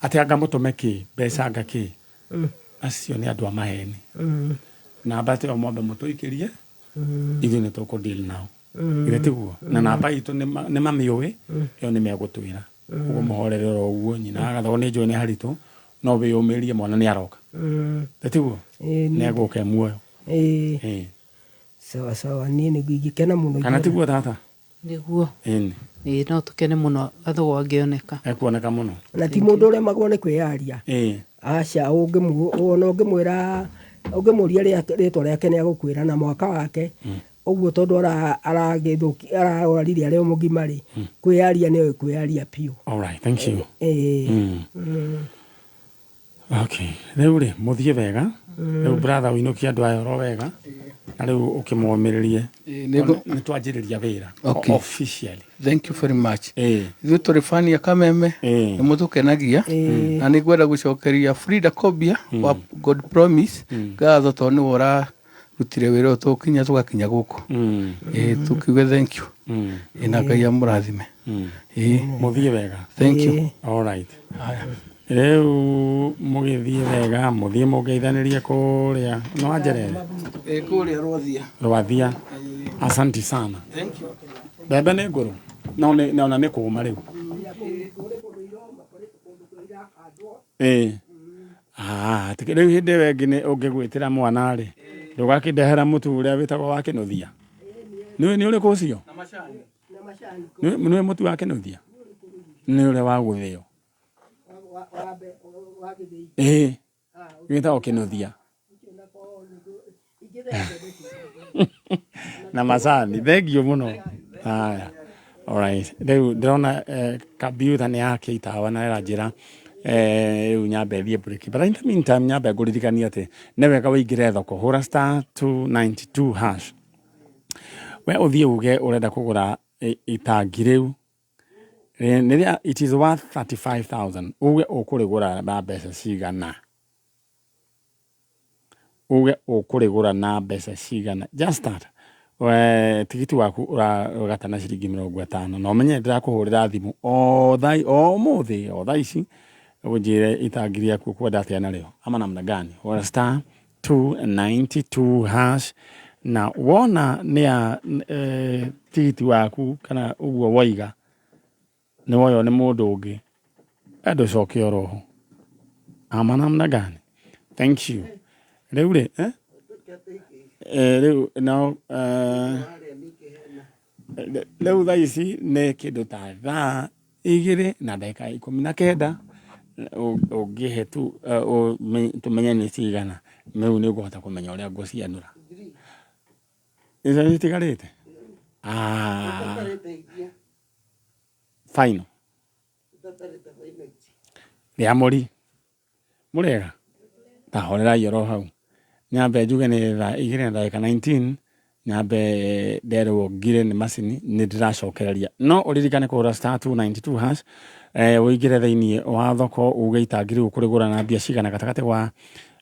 atĩ anga mũtũme kĩ, mbeca anga kĩ, acio nĩ andũ a maheni. Namba ta ĩyo mwambe mũtũikĩrie, ithuĩ nĩ tũkũ deal nao. Githĩ tiguo? Na namba itũ nĩ mamĩũĩ, ĩyo nĩ megũtwĩra. Ũguo mũhorere oro ũguo, nyina agathogo nĩ njũĩ nĩ haritũ, no wĩyũmĩrĩrie mwana nĩ aroka. Githĩ tiguo? Nĩ egũka e muoyo. Ĩĩ. Sawa sawa, niĩ nĩguo ingĩkena mũno. Kana tiguo tata? Nĩguo. Ĩni. Ĩĩ no tũkene mũno Gathogo angĩoneka. Ekuoneka mũno. Na ti mũndũ ũremagwo nĩ kwĩyaria. Ĩĩ. Aca, ona ũngĩmwĩra, ũngĩmũria rĩtwa rĩake nĩ agũkwĩra na mwaka wake. Ũguo tondũ ararwarire arĩ o mũgima rĩ, kwĩyaria nĩ oĩ kwĩyaria biũ. All right, thank you. Ĩĩ. Okay, rĩu rĩ mũthiĩ wega. Rĩu brother ũinũkie andũ aya oro wega na rĩu ũkĩmomĩrĩrie. Nĩ twanjĩrĩria wĩra officially. Thank you very much. Ithuĩ tũrĩ fan ya Kameme nĩ mũtũkenagia na nĩ ngwenda gũcokeria Frida Kobia wa God Promise ngatho tondũ nĩwe ũrarutire wĩra ũyũ tũkinya tũgakinya gũkũ. Ĩĩ tũkiuge thank you. Ĩĩ na Ngai amũrathime. Ĩĩ. Mũthiĩ wega. Thank you. All right. Rĩu mũgĩthiĩ wega mũthiĩ mũngeithanĩrie kũrĩa nĩ wanjerere Ĩĩ kũrĩa Rwathia. Rwathia. Asanti sana. Thank you. Mbembe nĩ ngũrũ no nĩ ona nĩ kũma rĩu. Ĩĩ. Ah, rĩu hĩndĩ ĩyo ĩngĩ nĩ ũngĩgwĩtĩra mwana rĩ, ndũgakĩndehera mũtu ũrĩa wĩtagwo wa kĩnũthia. Nĩ nĩ ũrĩkũ ũcio? Nĩ nĩ mũtu wa kĩnũthia? Nĩ ũrĩa wa gũthĩo. Ĩĩ, wĩtagwo kĩnũthia. Na macani. Thengiũ mũno. Haya. Alright. Rĩu ndĩrona eh, kambiuta nĩ yakia itawa na ĩranjĩra eh, rĩu nyambe thiĩ break. But in the meantime nyambe ngũririkanie atĩ nĩ wega ũingĩre thoko hũra star 292 hash. We ũthiĩ uge ũrenda kũgũra itangi rĩu nĩ rĩa it is worth 35,000 uge ũkũrĩgũra na mbeca cigana. Uge ũkũrĩgũra na mbeca cigana just that we tigiti waku ũragata na ciringi mĩrongo ĩtano na ũmenye ndĩrakũhũrĩra thimũ o thaa o ũmũthĩ o thaa ici ũnjĩre itangi rĩaku ũkwenda atĩa narĩo ama namna gani hũra star 292 hash na wona nĩ ya eh, tigiti waku kana ũguo woiga nĩ woywo nĩ mũndũ ũngĩ eh, ndũcoke oroho ama namna gani thank you rĩu rĩ eh? Eh, rĩu no eh, Rĩu thaa ici nĩ kĩndũ ta thaa igĩrĩ na ndagĩka 19, ũngĩhe tu tũmenye nĩ cigana, rĩu nĩ ngũhota kũmenya ũrĩa ngũcianũra. Icio itigarĩte? Final. Rĩamũri. Mũrĩega? Ta horerai oro hau. Nyambe njuge nĩ thaa igĩrĩ na ndagĩka 19, nyambe nderwo ngire nĩ macini, nĩ ndĩracokereria. No ũririkane kũhũra star 292 hash, eh, ũingĩre thĩinĩ wa thoko uge itangi rĩu ũkũrĩgũra na mbia cigana gatagatĩ wa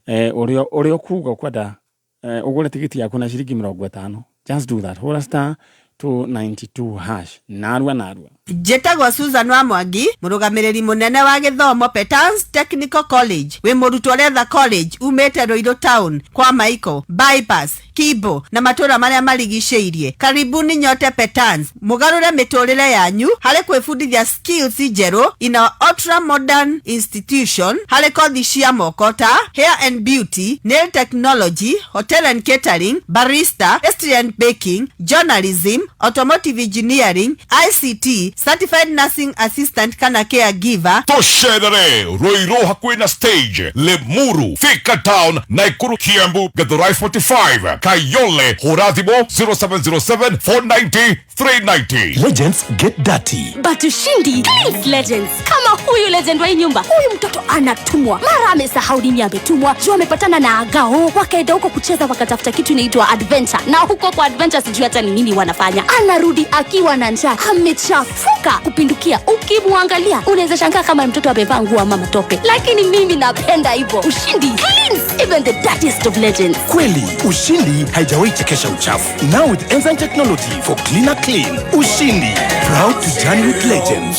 eh, ũrĩa ũrĩa ũkuga ũkwenda eh, ũgũre tigiti yaku na ciringi mĩrongo ĩtano. Just do that. Hũra star 292 hash narua narua. Njĩtagwo Susan wa Mwangi, mũrũgamĩrĩri mũnene wa gĩthomo Petans Technical College. Wĩ mũrutwo ũretha college umĩte Ruiru Town, kwa Maiko, Bypass, Kibo na matũra marĩa marigicĩirie. Karibuni nyote Petans, mũgarũre mĩtũrĩre yanyu harĩ kwĩbundithia skills njerũ in our ultra modern institution harĩ kothi cia moko ta hair and beauty, nail technology, hotel and catering, barista, pastry and baking, journalism, automotive engineering, ICT, certified nursing assistant kana caregiver. Tũcerere Ruiru hakuhĩ na stage, Limuru, Thika Town, Nakuru, Kiambu, Githurai 45, Kayole. Hũra thimũ 0707 490 390. Legends get dirty. But Ushindi cleans legends. Kama huyu legend wa hii nyumba, huyu mtoto anatumwa. Mara amesahau nini ametumwa. Juu amepatana na Agao, wakaenda huko kucheza wakatafuta kitu inaitwa adventure. Na huko kwa adventure sijui hata ni nini wanafanya. Anarudi akiwa na njaa, amechafuka kupindukia. Ukimwangalia unaweza shangaa kama mtoto amevaa nguo ama matope. Lakini mimi napenda hivyo. Ushindi cleans even the dirtiest of legends. Kweli, Ushindi haijawahi chekesha uchafu. Now with enzyme technology for cleaner clean. Ushindi, proud to journey with legends.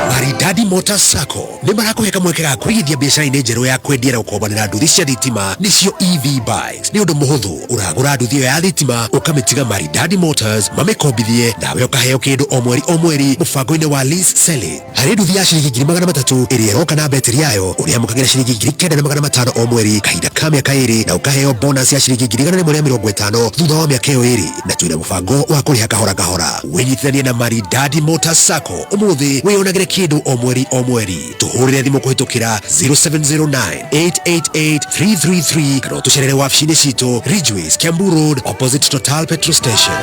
Maridadi Motors Sacco nĩ marakũhe kamweke ga kũigithia biacara-inĩ njerũ ya kwendia na gũkombanĩra nduthi cia thitima nĩcio EV bikes. Nĩ ũndũ mũhũthũ, ũragũra nduthi ĩyo ya thitima ũkamĩtiga Maridadi Motors mamĩkombithie nawe ũkaheo kĩndũ o mweri o mweri mũbango-inĩ wa lease selling. Harĩ nduthi ya ciringi 300,000 ĩrĩa ĩroka na betiri yayo ũrĩamũkagĩra ciringi 9,500 o mweri kahinda ka mĩaka ĩrĩ na ũkaheo bonus ya ciringi 150 thutha wa mĩaka ĩyo ĩrĩ, na twĩna mũbango wa kũrĩha kahora kahora. Wĩnyitithanie na Maridadi Motors Sacco ũmũthĩ wĩyonagĩre kĩndũ o mweri o mweri. Tũhũrĩre thimũ kũhĩtũkĩra 0709 888 333 kana ũtũcerere wabici-inĩ citũ Ridgeways, Kiambu Road, opposite Total Petrol Station.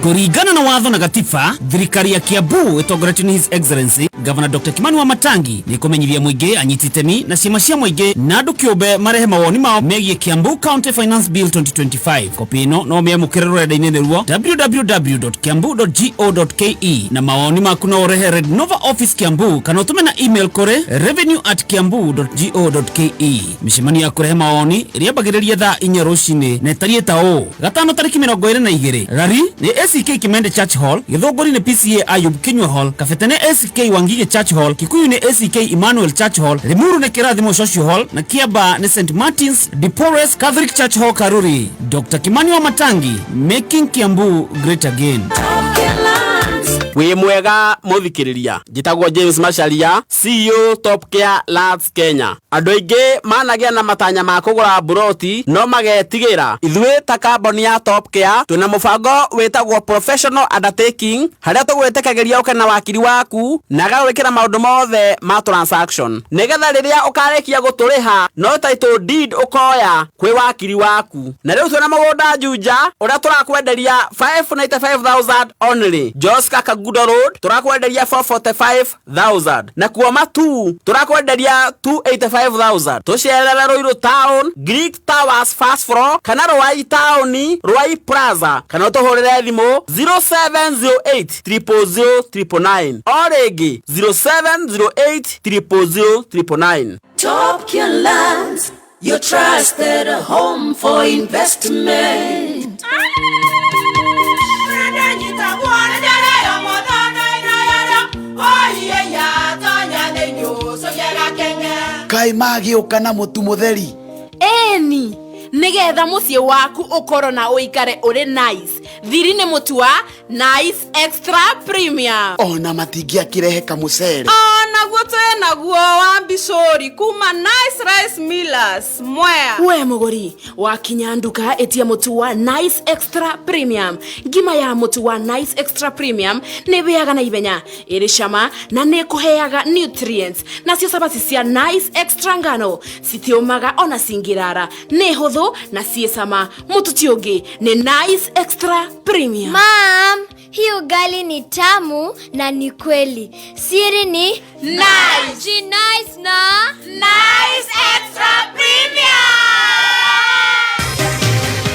Kũringana na watho na gatiba, thirikari ya Kiambu ĩtongoretio nĩ His Excellency Governor Dr. Kimani Wamatangi nĩ kũmenyithia mũingĩ, anyiti itemi na ciama cia mũingĩ na andũ kĩũmbe marehe mawoni mao megiĩ Kiambu County Finance Bill 2025. Kopi ĩno no mĩamũkĩre rũrenda-inĩ nĩruo www.kiambu.go.ke na mawoni maku no ũrehe Red Nova Office Kiambu kana ũtũme na email kũrĩ revenue@kiambu.go.ke. Mĩcemanio ya kũrehe mawoni ĩrĩambagĩrĩria thaa 4 rũcinĩ na ĩtariĩ ta ũũ: gatano tarĩki 22 Rari nĩ ACK Kimende Church Hall, Githũngũri nĩ PCA Ayub Kinyua Hall, Kabete nĩ ACK Wangige Church Hall, Kikuyu nĩ ACK Emmanuel Church Hall, Limuru nĩ Kĩrathimo Social Hall na Kiambaa nĩ St Martin's de Porres Catholic Church Hall Karuri. Dr. Kimani Wamatangi, making Kiambu great again. Wĩ mwega mũthikĩrĩria, njĩtagwo James Macharia, CEO Top Care Lands Kenya. Andũ aingĩ managĩa na matanya ma kũgũra mburoti no magetigĩra. Ithuĩ ta kambuni ya Top Care twĩna mũbango wĩtagwo Professional Undertaking harĩa tũgwĩtĩkagĩria ũke na wakiri waku na agagwĩkĩra maũndũ mothe ma transaction nĩgetha rĩrĩa ũkarĩkia gũtũrĩha no title deed ũkoya kwĩ wakiri waku. Na rĩu twĩna mũgũnda Juja ũrĩa tũrakwenderia 595,000 only. Joska Kagudo Road turakwenderia 445,000 na kuo Matu turakwenderia 285,000. Tucerere Ruiru Town, Greek Towers first floor kana Ruai Town, Ruai Plaza kana ũtũhũrĩre thimũ 0708 000 999 o rĩngĩ 0708 000 999. Top Care Lands, your trusted home for investment. Kai magĩũka na mũtu mũtheri. Eni, nĩgetha mũciĩ waku ũkorwo na ũikare ũrĩ nice. Thiri nĩ mũtu wa Nice Extra Premium. Ona matingĩakĩrehe kamũcere. Onaguo twĩ naguo wa mbicũri kuma Nice Rice Millers Mwea. We mũgũri wakinya nduka ĩtia mũtu wa Nice Extra Premium. Ngima ya mũtu wa Nice Extra Premium nĩ ĩhĩaga na ihenya, ĩrĩ cama na nĩ ĩkũheaga nutrients. Nacio cabaci cia Nice Extra ngano citiũmaga ona cingĩrara, nĩ hũthũ na ciĩ cama. Mũtu ti ũngĩ nĩ Nice Extra Premium. Mom, hii ugali ni tamu na ni kweli. Siri ni Nice. Nice na Nice Extra Premium.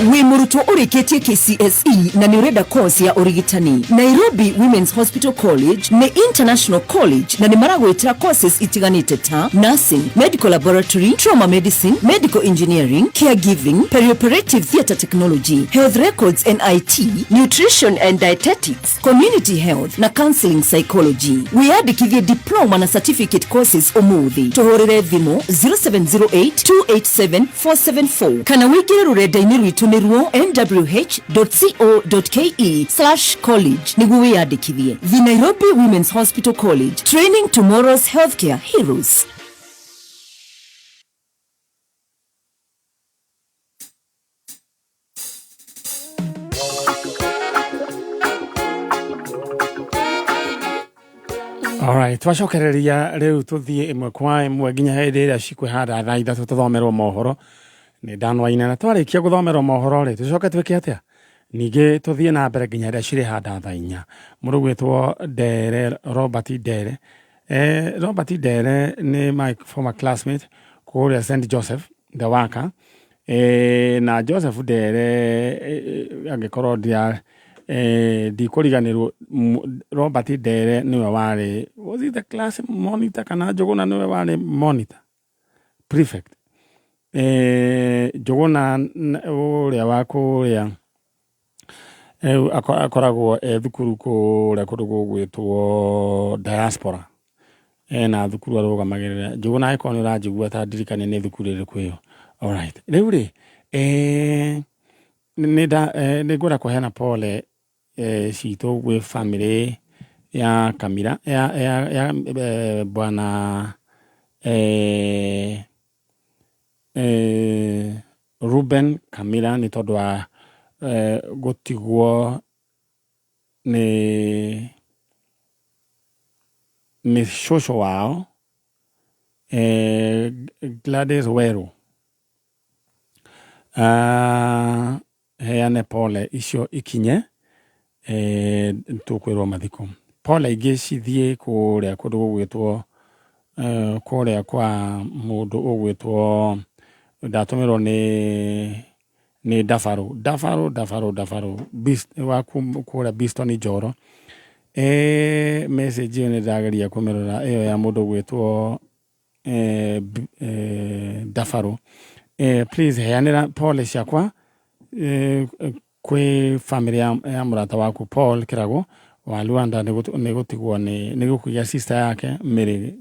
Wĩ mũrutwo ũrĩkĩtie KCSE na nĩ ũrenda course ya ũrigitani, Nairobi Women's Hospital College nĩ international college na nĩ maragwĩtĩra courses itiganĩte ta nursing, medical laboratory, trauma medicine, medical engineering, caregiving, perioperative theatre technology, health records and IT, nutrition and dietetics, community health na counseling psychology. Wĩyandĩkithie diploma na certificate courses ũmũthĩ. Tũhũrĩre thimũ 0708 287 474 kana wĩingĩre rũrenda-inĩ rwitũ nĩruo nwh.co.ke/college nĩguo wĩyandĩkithie. The Nairobi Women's Hospital College, training tomorrow's healthcare heroes. Alright, twacokereria rĩu tũthiĩ ĩmwe kwa ĩmwe nginya hĩndĩ ĩrĩa cikwĩhanda thaa ithatũ tũthomerwo mohoro nĩ Dan Wainaina. Na twarĩkia gũthomerwo mohoro rĩ, tũcoke twĩke atĩa? Ningĩ tũthiĩ na mbere nginya ĩrĩa cirĩhanda thaa inya. Mũndũ ũgwĩtwo Ndere, Robert Ndere. Eh, Robert Ndere nĩ my former classmate kũrĩa St Joseph the Worker. Eh, na Joseph Ndere eh, angĩkorwo ndia eh, ndikũriganĩrwo Robert Ndere nĩwe warĩ, was he the class monitor kana Njũgũna nĩwe warĩ monitor prefect? Eh, Njũgũna ũrĩa wa kũrĩa eh, akoragwo e thukuru kũrĩa kũndũ gũgwĩtwo diaspora, ena thukuru arũgamagĩrĩra. Njũgũna, angĩkorwo nĩ ũranjigua, ta ndirikania nĩ thukuru ĩrĩkũ ĩyo. Alright, rĩu rĩ eh, nĩ nda eh, nĩ ngwenda kũheana pole eh, citũ gwĩ family ya Kamira ya, ya, ya eh, bwana eh, eh, Ruben Kamira nĩ tondũ wa eh, gũtigwo nĩ nĩ cũcũ wao eh, Gladys Weru. Ah, heane pole icio ikinye eh, tũkwĩrwo mathiko. Pole ingĩ cithiĩ kũrĩa kũndũ gũgwĩtwo eh, kũrĩa kwa mũndũ ũgwĩtwo, ndatũmĩrwo nĩ nĩ Ndabarũ Ndabarũ Ndabarũ Ndabarũ wa kũrĩa Biston Njoro. Eh, message ĩyo nĩ ndageria kũmĩrora, ĩyo ya mũndũ ũgwĩtwo eh, eh, Ndabarũ. Eh, please heanĩra pole ciakwa eh, kwĩ family ya, ya mũrata waku Paul Kĩrago wa Luanda nĩ gũtigwo nĩ nĩ gũkũgĩa sister yake Mary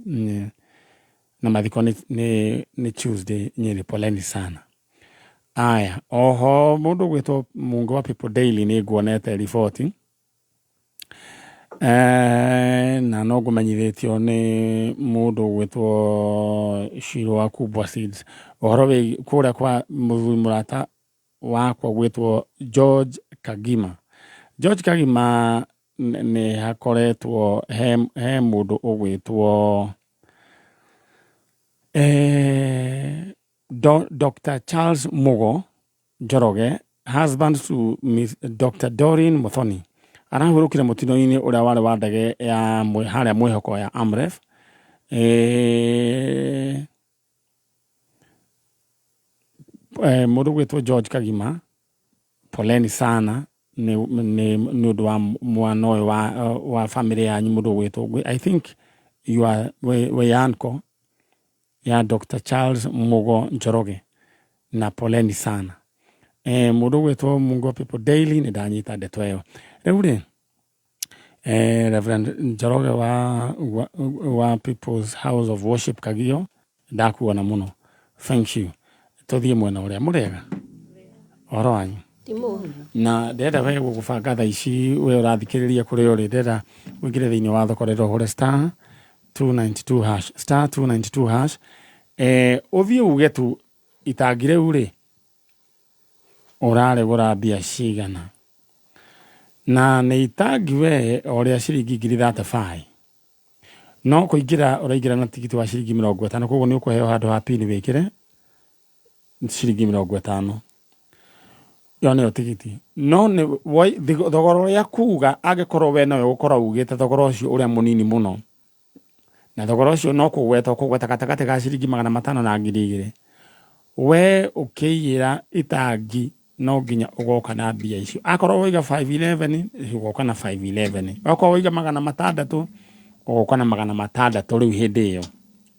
na mathiko nĩ, nĩ, nĩ Tuesday Nyeri. Poleni sana. Aya, oho mũndũ ũgwĩtwo Mungu wa People Daily nĩ nguonete riboti eh, na no ngũmenyithĩtio nĩ mũndũ ũgwĩtwo Shiro wa Kubwa Seeds ũhoro wĩ kũrĩa kwa mũthuri mũrata wakwa gwĩtwo George Kagima. George Kagima nĩ hakoretwo he, he mũndũ ũgwĩtwo eh, Dr. Charles Mugo Njoroge, husband to Miss Dr. Doreen Muthoni, arahurũkire mũtino-inĩ ũrĩa warĩ wa ndege ya harĩa mwĩhoko ya Amref. Eh, eh, mũndũ gwĩtwo George Kagima, poleni sana nĩ nĩ nĩ ũndũ wa mwana ũyũ wa, wa family yanyu mũndũ ũgwĩtwo, I think you are we, we uncle ya Dr. Charles Mugo Njoroge, na poleni sana. Eh, mũndũ ũgwĩtwo Mungo People Daily nĩ ndanyita ndeto ĩyo. Rĩu rĩ eh, Reverend Njoroge wa, wa, wa People's House of Worship Kagio, ndakuona mũno, thank you. Tũthiĩ mwena ũrĩa mũrĩega ũhoro wanyu na ndĩrenda we gũgũbanga thaa ici we ũrathikĩrĩria kũrĩa ũrĩ, ndĩrenda ũingĩre thĩinĩ wa thoko rĩrĩa ũhũre star 292 hash, star 292 hash, eh, ũthiĩ uge tu itangi rĩu rĩ ũrarĩgũra mbia cigana, na nĩ itangi we o rĩa ciringi ngiri 35, no kũingĩra ũraingĩra na tigiti wa ciringi 50, koguo nĩ ũkũheo handũ ha pin wĩkĩre ciringi 50, ĩyo nĩyo tigiti. No nĩ thogora ũrĩa kuga angĩkorwo we nowe ũgũkorwo ugĩte thogora ũcio ũrĩa mũnini mũno, na thogora ũcio no kũgweta ũkũgweta gatagatĩ ga ciringi 500 na 2000, we ũkĩiyĩra itangi No nginya ũgoka na mbia icio. Akorwo waiga 511, ũgoka na 511. Okorwo waiga 600, ũgoka na 600 rĩu hĩndĩ ĩyo.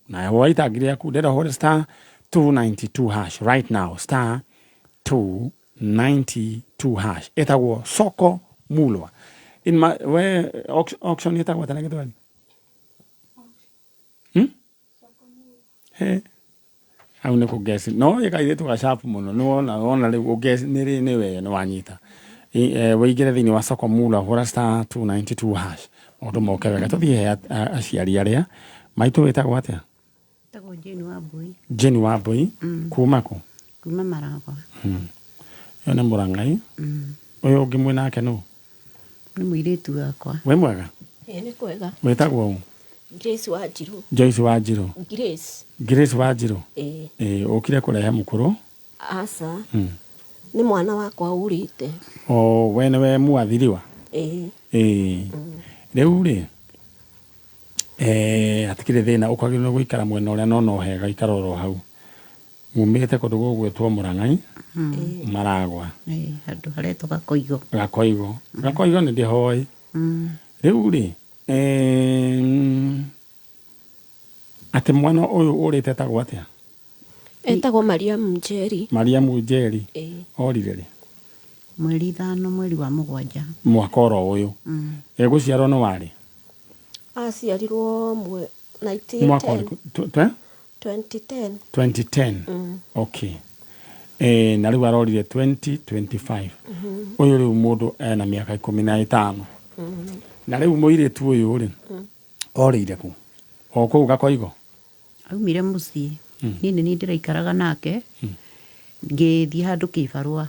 Na waita ngiri yaku, ndĩrenda ũhũre star 292 hash right now, star 292 hash. Ĩtagwo Soko Mulwa. In my, we, auction ĩtagwo atĩa na Gĩthweri? He. Hau nĩ kũgesi. No ĩ kairĩtu ga sharp mũno. Nĩ wona, wona rĩu ũgesi nĩ rĩ nĩ we nĩ wanyita. Wĩingĩre thĩinĩ wa Soko Mula hũra star 292 hash. Maũndũ moke wega. Tũthiĩ he aciari arĩa. Maitũ wĩtagwo atĩa? Njĩtagwo Jane Wambui. Jane Wambui. Kuma kũ? Kuma Maragwa. Ũyũ nĩ Mũrang'ai. Ũyũ ũngĩ mwĩ nake nũ? Nĩ mũirĩtu wakwa. Wĩ mwega? Ĩĩ nĩ kwega. Wĩtagwo ũ? Grace Wanjirũ. Joyce Wanjirũ. Grace. Grace Wanjirũ. Ĩĩ. Ĩĩ ũkire kũrehe mũkũrũ? Aca. Nĩ mwana wakwa ũrĩte. O we nĩwe mwathiriwa? Ĩĩ. Ĩĩ. Rĩu rĩ, eh, hatikĩrĩ thĩna ũkwagĩrĩirwo gũikara mwena ũrĩa no no hega ikara oro hau. Mumĩte kũndũ gũgwĩtwo Mũrang'ai, Maragwa. Ĩĩ, handũ haretwo Gakoigo. Gakoigo. Gakoigo nĩ ndĩhoĩ. Rĩu rĩ, atĩ mwana ũyũ ũrĩte etagwo atĩa? Etagwo Mariamu Njeri. Mariamu Njeri. Ĩĩ. Orire rĩ? Mweri 5 mweri wa 7. Mwaka oro ũyũ. Egũciarwo nĩ warĩ? Aciarirwo Mwaka ũrĩkũ? 1910. 2010. 2010. Okay. Na rĩu arorire 2025. Ũyũ rĩu mũndũ ena mĩaka 15. Na rĩu mũirĩtu ũyũ rĩ, orĩire kũ? O kũu Gakoigo? Aumire mũciĩ. Niĩ nĩ niĩ ndĩraikaraga nake. Ngĩthiĩ handũ kĩbarũa.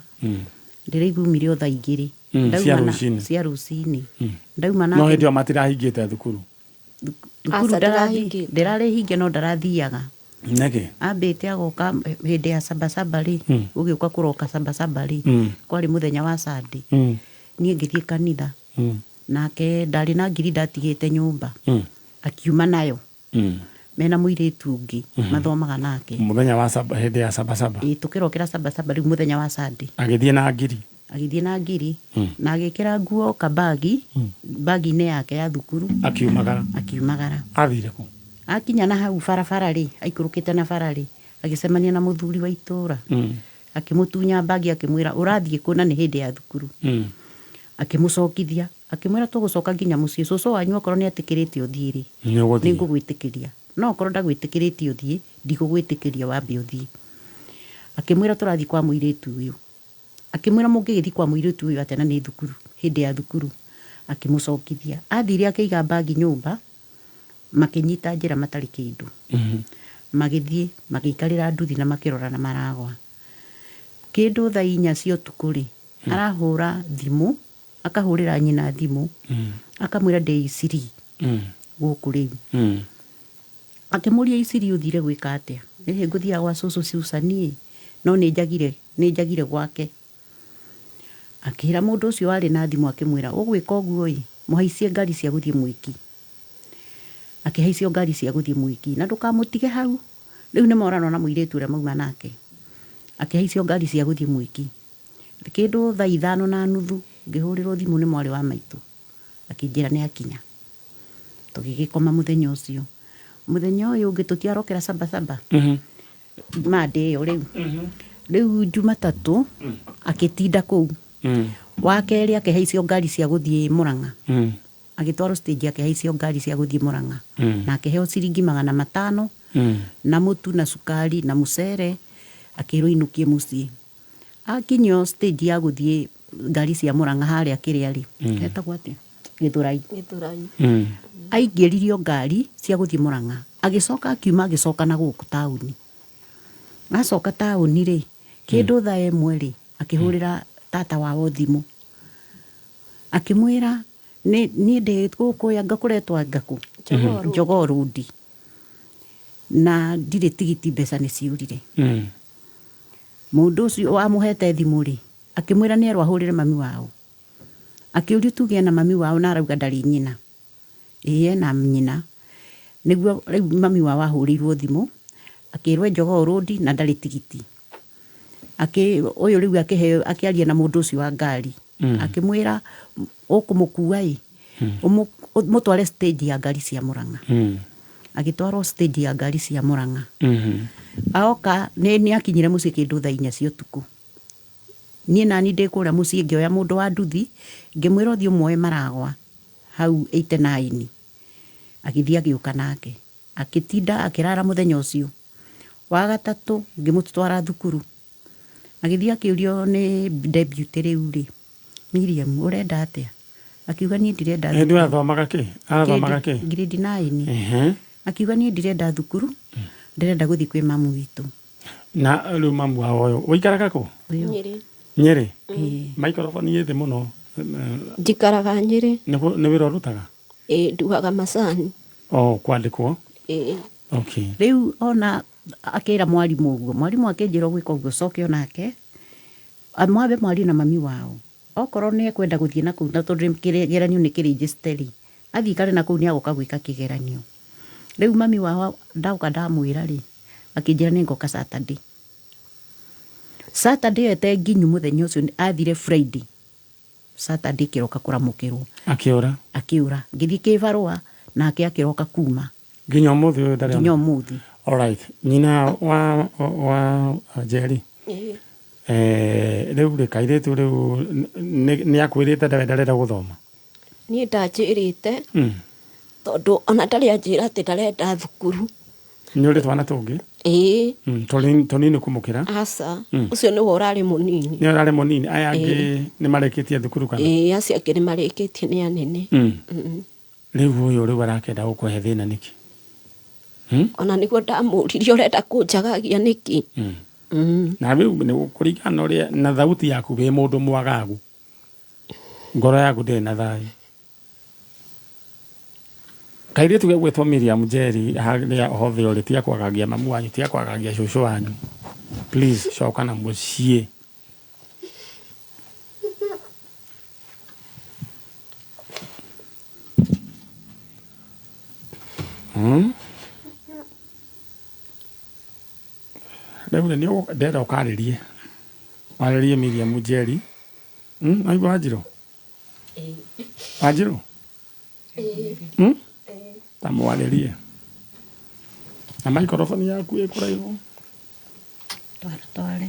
Ndĩraigua aumire o thaa 2. Cia rũcinĩ? Cia rũcinĩ. Ndauma No nake. hĩndĩ ĩyo matirahingĩte thukuru? Thukuru Aca, ndĩrahingĩte. ndĩrarĩ hinge no ndarathiaga. Nĩkĩ? Ambĩte agoka hĩndĩ ya sabasaba rĩ, gũgĩũka kũroka sabasaba rĩ, kwarĩ mũthenya wa Sunday. Niĩ ngĩthiĩ kanitha. Nake ndarĩ na ngiri ndatigĩte nyũmba. Akiuma nayo. Mena mũirĩtu ũngĩ mathomaga nake. Mũthenya wa saba, hĩndĩ ya sabasaba. Ĩĩ, tũkĩrokera sabasaba rĩu mũthenya wa Sunday. Agĩthiĩ na ngiri. Agĩthiĩ na ngiri na agĩkĩra nguo kabagi, bagi-inĩ yake ya thukuru. Akiumagara. Akiumagara. Athire kũ? Akinya na hau barabara rĩ, aikũrũkĩte na bara rĩ, agĩcemania na mũthuri wa itũũra. Akĩmũtunya bagi akĩmwĩra ũrathiĩ kũ na nĩ hĩndĩ ya thukuru. Akĩmũcokithia, akĩmwĩra tũgũcoka nginya mũciĩ, cũcũ wanyu okorwo nĩ etĩkĩrĩte ũthiĩ rĩ, Nĩ ũgũthiĩ. nĩ ngũgwĩtĩkĩria. No okorwo ndagwĩtĩkĩrĩtie ũthiĩ, ndigũgwĩtĩkĩria wambe ũthiĩ. Akĩmwĩra tũrathiĩ kwa mũirĩtu ũyũ. Akĩmwĩra mũngĩgĩthiĩ kwa mũirĩtu ũyũ atĩa na nĩ thukuru, hĩndĩ ya thukuru. Akĩmũcokithia. Athire akĩiga bagi nyũmba, makĩnyita njĩra matarĩ kĩndũ. Magĩthiĩ, magĩikarĩra nduthi na makĩrora na maragwa. Kĩndũ thaa 4 cia ũtukũ rĩ, arahũra thimũ, akahũrĩra nyina thimũ, akamwĩra ndĩ Isiri gũkũ rĩu. Akĩmũria Isiri ũthire gwĩka atĩa? Ĩhĩ ngũthiaga gwa cũcũ Susan ĩ, no nĩ njagire, nĩ njagire gwake. Akĩra mũndũ ũcio warĩ na thimũ akĩmwĩra ũgwĩka ũguo ĩ, mũhaicie ngari cia gũthiĩ Mwiki. Akĩhaicio ngari cia gũthiĩ Mwiki na ndũkamũtige hau. Rĩu nĩ moranwo na mũirĩtu ũrĩa mauma nake. Akĩhaicio ngari cia gũthiĩ Mwiki. Kĩndũ thaa 5:30 ngĩhũrĩrwo thimũ nĩ mwarĩ wa maitũ. Akĩnjĩra nĩ akinya. Tũgĩgĩkoma mũthenya ũcio. Mũthenya ũyũ ũngĩ tũtiarokera sabasaba. Monday ĩyo rĩu. Rĩu Jumatatũ akĩtinda kũu. Wa kerĩ akĩhaicio ngari cia gũthiĩ Mũrang'a. Agĩtwarwo stage akĩhaicio ngari cia gũthiĩ Mũrang'a. Na akĩheo ciringi 500 na mũtu na cukari na mũcere akĩrwo inũkie mũciĩ. Akinyio stage ya gũthiĩ ngari cia Mũrang'a harĩa kĩrĩa rĩ, hetagwo atĩa? Gĩthũrai. Gĩthũrai. Aingĩririo ngari cia gũthiĩ Mũrang'a. Agĩcoka akiuma agĩcoka na gũkũ taũni. Acoka taũni rĩ, kĩndũ thaa 1 rĩ, akĩhũrĩra tata wao thimũ. Akĩmwĩra, niĩ ndĩ gũkũ anga kũretwo anga kũ? Jogoo Road. Jogoo Road. Na ndirĩ tigiti mbeca nĩ ciũrire. Mũndũ ũcio wamũhete thimũ rĩ, akĩmwĩra nĩ erwo ahũrĩre mami wao. Akĩũrio tuge ena mami wao na arauga ndarĩ nyina. Ĩĩ ena nyina. Nĩguo rĩu mami wao ahũrĩirwo thimũ, akĩrwo e Jogoo Road na ndarĩ tigiti. Akĩ ũyũ rĩu akĩheo akĩaria na mũndũ ũcio wa ngari. Akĩmwĩra ũkũmũkua ĩ ũmũtware stage ya ngari cia Murang'a. Agĩtwarwo stage ya ngari cia Murang'a. Aoka nĩ akinyire mũciĩ kĩndũ thaa 4 cia ũtukũ. Niĩ nani ndĩ kũrĩa mũciĩ ngĩoya mũndũ wa nduthi ngĩmwĩra ũthiĩ ũmuoe maragwa hau 89. Agĩthiĩ agĩũka nake. Agĩtinda akĩrara mũthenya ũcio. Wa gatatũ ngĩmũtwara thukuru. Agĩthiĩ akĩũrio nĩ deputy rĩu rĩ, Miriam ũrenda atĩa? Akiuga niĩ ndirenda Hĩndĩ ĩyo athomaga kĩ? Arathomaga kĩ? Grade 9. Akiuga niĩ ndirenda thukuru, ndĩrenda gũthiĩ kwĩ mamu witũ. Na rĩu mamu wao ũyũ, ũikaraga kũ? Nyĩrĩ. Nyĩrĩ? Microphone ĩ thĩ mũno. Njikaraga Nyĩrĩ. Nĩ wĩra ũrutaga? Ĩĩ nduaga macani. Oh, kwandĩkwo? Ĩĩ. Okay. Rĩu ona akĩra mwarimũ ũguo, mwarimũ akĩnjĩra ũgwĩka ũguo ũcoke onake, mwambe mwarie na mami wao. Okorwo nĩ ekwenda gũthiĩ na kũu na tondũ kĩgeranio nĩ kĩrĩnjĩcite rĩ, athiĩ aikare na kũu nĩ agoka gwĩka kĩgeranio. Rĩu mami wao ndoka ndamwĩra rĩ, akĩnjĩra nĩ ngoka Saturday. Saturday ĩyo ĩte nginyu mũthenya ũcio athire Friday. Saturday kĩroka kũramũkĩrwo. Akĩũra. Akĩũra. Ngĩthiĩ kĩbarũa nake akĩroka kuma. Nginya ũmũthĩ ũyũ ndarĩ. Nginya ũmũthĩ. Alright. Nyina wa Njeri. Rĩu rĩ kairĩtu rĩu nĩ akwĩrĩte ndarenda gũthoma? Niĩ ndanjĩrĩte tondũ ona ndarĩ anjĩra atĩ ndarenda thukuru. Nĩ ũrĩ twana tũngĩ? Ĩĩ. Tũnini kũmũkĩra? Aca. Ũcio nĩwe ũrarĩ mũnini. Nĩwe ũrarĩ mũnini. Aya angĩ nĩ marĩkĩtie thukuru kana? Ĩĩ, acio angĩ nĩ marĩkĩtie nĩ anene. Rĩu ũyũ rĩu arakĩenda gũkũhe thĩna nĩkĩ? Ona nĩguo ndamũririe ũrenda kũnjagagia nĩkĩ? Na rĩu nĩ kũringana na ũrĩa na thauti yaku wĩ mũndũ mwagagu. Ngoro yaku ndĩrĩ na thayũ. Kairĩtu gegwĩtwo Miriam Njeri harĩa hothe ũrĩ tiga kwagagia mamu wanyu tiga kwagagia cũcũ wanyu. Please coka na mũciĩ. Rĩu rĩ nĩ ndĩrenda ũkarĩrie warĩrie Miriam Njeri. Waigua Wanjirũ? Wanjirũ? Ta mwarĩrie. Na microphone yaku ĩ kũraihu. Tware.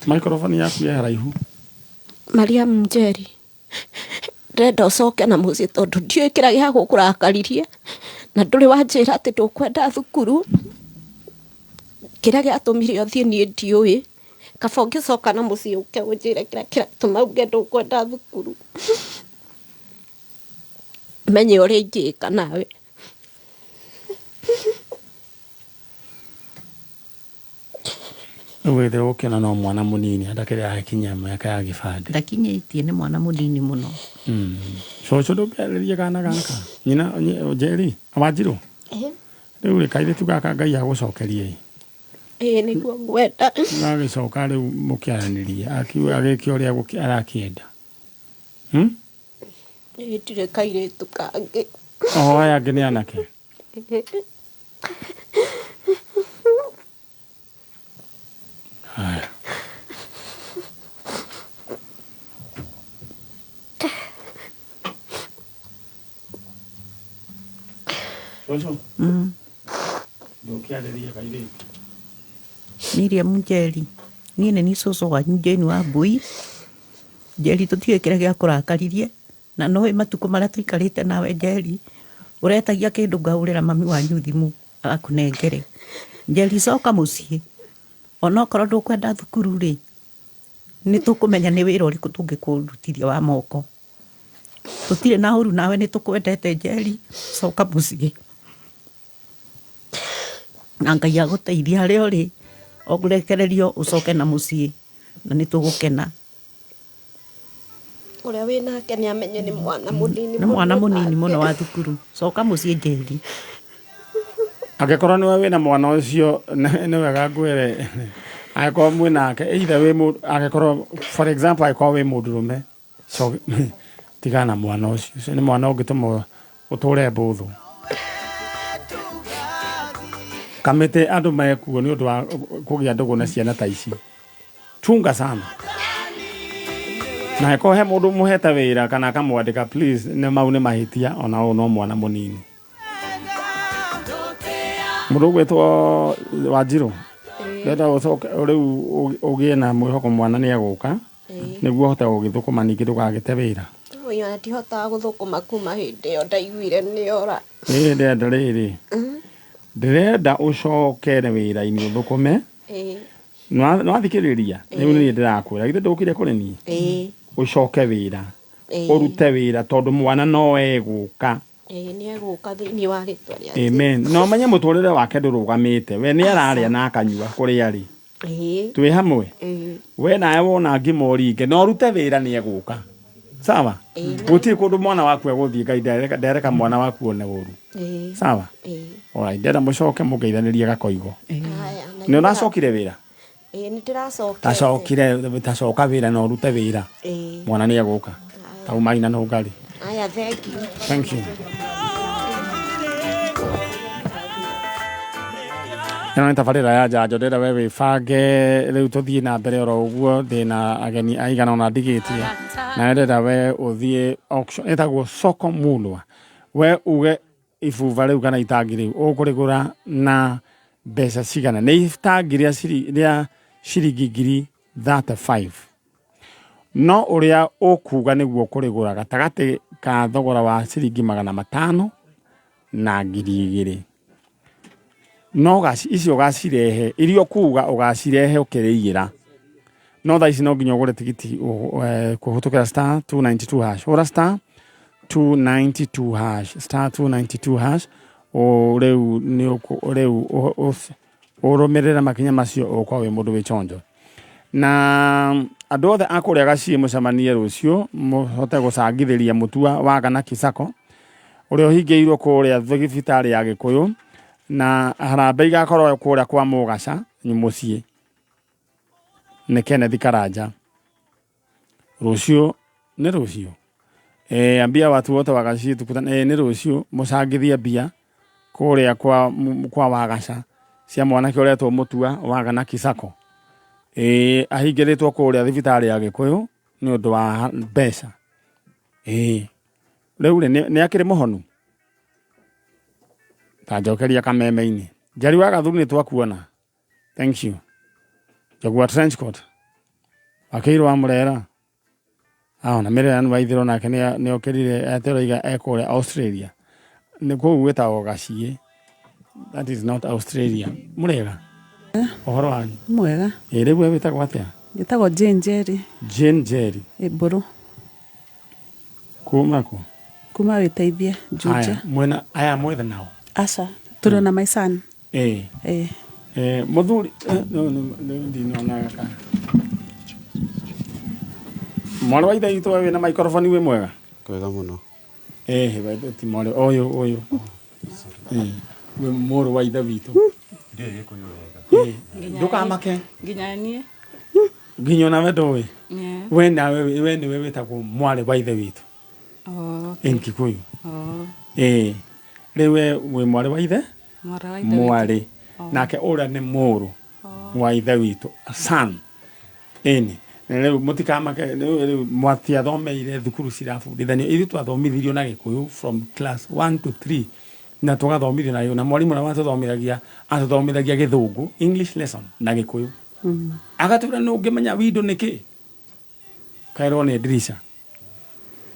Microphone yaku ĩ haraihu. Mariam Njeri, ndĩrenda ũcoke na mũciĩ tondũ ndiũĩ kĩrĩa gĩa gũkũrakaririe na ndũrĩ wanjĩra atĩ ndũkwenda thukuru. Kĩrĩa gĩatũmire ũthiĩ niĩ ndiũĩ. Kaba ũngĩcoka na mũciĩ ũke ũnjĩre kĩrĩa kĩratũma uge ndũkwenda thukuru. Menye ũrĩa ingĩka nawe. Rĩu wĩthĩ ũkĩona no mwana mũnini ndakĩrĩ arakinyia mĩaka ya gĩbandĩ. Ndakinyĩtie nĩ mwana mũnini mũno. Cũcũ ndũngĩarĩria kana gaka. Nyina Njeri, Wanjirũ. Rĩu rĩ kairĩtu gaka Ngai agũcokerie ĩ. Ĩĩ nĩguo ngwenda. Gagĩcoka rĩu mũkĩaranĩrie akiuga agĩke ũrĩa arakĩenda. Ĩĩ ndirĩ kairĩtu kangĩ. O aya angĩ nĩ anake. Haya. Cũcũ. Ndũkĩarĩrie kairĩtu. Miriam Njeri, niĩ nĩ niĩ cũcũ wanyu Jane Wambui. Njeri tũtiũĩ kĩrĩa gĩakũrakaririe na nĩũĩ matukũ marĩa tũikarĩte nawe Njeri, ũretagia kĩndũ ngahũrĩra mami wanyu thimũ agakũnengere. Njeri coka mũciĩ onokorwo ndũkwenda thukuru rĩ, nĩ tũkũmenya nĩ wĩra ũrĩkũ tũngĩkũrutithia wa moko. Tũtirĩ na ũru nawe nĩ tũkwendete Njeri, coka mũciĩ. Na Ngai agũteithie harĩa ũrĩ, ũrekererio ũcoke na mũciĩ na nĩ tũgũkena. Ũrĩa wĩ nake nĩ amenye nĩ mwana mũnini Nĩ mwana mũnini mũno wa thukuru. Coka mũciĩ Njeri. Angĩkorwo nĩwe wĩna mwana ũcio nĩ wega ngwĩre angĩkorwo mwĩ nake either wĩ mũndũ angĩkorwo for example angĩkorwo wĩ mũndũrũme tigana na mwana ũcio. Ũcio nĩ mwana ũngĩtũma ũtũre mbũthũ. Kamĩtĩ andũ mekuo nĩ ũndũ wa kũgĩa ndũgũ na ciana ta ici. Chunga sana. Na eko he mundu muhete wira kana akamwandika, please, nĩ mau nĩ mahĩtia ona ũyũ no mwana mũnini. Mũndũ ũgwĩtwo Wanjirũ, ndĩrenda ũcoke rĩu ũgĩe na mwĩhoko mwana nĩ egũka nĩguo ũhote gũgĩthũkũma ningĩ ndũgagĩte wĩra. Ũyũ ona ndihotaga gũthũkũma kuma hĩndĩ ĩyo ndaiguire nĩora. Ĩĩ, ndĩrenda rĩrĩ, ndĩrenda ũcokere wĩra-inĩ ũthũkũme. Nĩwathikĩrĩria? Rĩu nĩ niĩ ndĩrakwĩra, githĩ ndũkire kũrĩ niĩ? Ũcoke wĩra, ũrute wĩra tondũ mwana no egũka. Ĩĩ, nĩ egũka thĩinĩ wa rĩtwa rĩa Amen. Na ũmenye mũtũrĩre wake ndũrũgamĩte, we nĩ ararĩa na akanyua kũrĩa arĩ. Twĩ hamwe? We nawe wona ngima ũringe na ũrute wĩra, nĩ egũka. Sawa? Gũtirĩ kũndũ mwana waku egũthiĩ. Ngai ndareka mwana waku one ũru. Sawa? Alright, ndĩrenda mũcoke mũngeithanĩrie gakoigo. Haya, na Nĩ ũracokire wĩra? Ĩĩ, nĩ ndĩracokete. Tacokire, tacoka wĩra na ũrute wĩra. Mwana nĩ egũka. Taumai na nũngarĩ. Haya, thank you. Thank you. Ĩno nĩ tabarĩra ya njanjo, ndĩrenda we wĩbange rĩu tũthiĩ na mbere oro ũguo, ndĩna ageni aigana ũna ndigĩtie, na ndĩrenda we ũthiĩ auction ĩtagwo Soko Mulwa, we uge ibuba rĩu kana itangi rĩu ũkũrĩgũra na mbeca cigana. Nĩ itangi rĩa ciringi 35,000, no ũrĩa ũkuga nĩguo ũkũrĩgũra gatagatĩ ka thogora wa ciringi 500 na 2,000. No icio ũgacirehe, iria ũkuga ũgacirehe ũkĩrĩigĩra, no thaa ici no nginya ũgũre tigiti kũhĩtũkĩra star 292 hash. Hũra star 292 hash, star 292 hash. Rĩu nĩ rĩu ũrũmĩrĩre makinya macio, ũgũkorwo wĩ mũndũ wĩ chonjo. Na andũ othe a kũrĩa gaciĩ mũcemanie rũciũ mũhote gũcangithĩria mũtua wa Ganaki Sacco ũrĩa ũhingĩirwo kũrĩa thibitarĩ ya Gĩkũyũ, na harambee igakorwo kũrĩa kwa Mũgaca mũciĩ nĩ Kenneth Karanja rũciũ. Nĩ rũciũ, ambia watu wote wa Gaciĩ tukutane. Nĩ rũciũ, mũcangithie mbia kũrĩa kwa Wagaca cia mwanake ũretwo Mũtua wa Ganaki Sacco. Ahingĩrĩtwo kũrĩa thibitarĩ ya Gĩkũyũ nĩ ũndũ wa mbeca. Rĩu rĩ, nĩ akĩrĩ mũhonu, ta njokeria kameme-inĩ. Njeri wa Gathuru, nĩ twakuona, thank you. Njogua trench coat wakĩirwo wa Mũrera na Mĩrera wa Ithĩro nake nĩ okĩrire eteroiga e kũrĩa Australia. Nĩ kũu gwĩtagwo Gaciĩ, that is not Australia. Mũrega, ũhoro wanyu? Mwega. Ĩ rĩu we wĩtagwo atĩa? Njĩtagwo Jane Njeri. Jane Njeri. Mbũrũ. Kuma kũ? Kuma Wĩteithie, Juja. Haya, mwena aya mwethe nao? Aca, tũrĩ na my son. Ĩ. Mũthuri no, no, rĩu ndinonaga kana mwarĩ wa ithe witũ, we wĩna microphone, wĩ mwega? Kwega mũno. We ti mwarĩ ũyũ, ũyũ wĩ mũrũ wa ithe witũ. Ndiũĩ Gĩkũyũ wega. Ndũkamake. Nginya niĩ. Nginya onawe ndũĩ? Yeah. We nawe, we nĩwe wĩtagwo mwarĩ wa ithe witũ. Oh, okay. In Kikuyu. Oh. Rĩu we wĩ mwarĩ wa ithe. Mwarĩ wa ithe witũ. Mwarĩ. Oh. Nake ũrĩa nĩ mũrũ wa ithe witũ, son. Ĩni rĩu mũtikamake, rĩu mwatiathomeire thukuru cirabundithanio. Ithuĩ twathomithirio na Gĩkũyũ from class 1 to 3, na tũgathomithio na na mwarimũ ũrĩa watũthomithagia atũthomithagia Gĩthũngũ, English lesson, na Gĩkũyũ. Agatwĩra nĩ ũngĩmenya window nĩ kĩ, kaĩrwo nĩ ndirisha.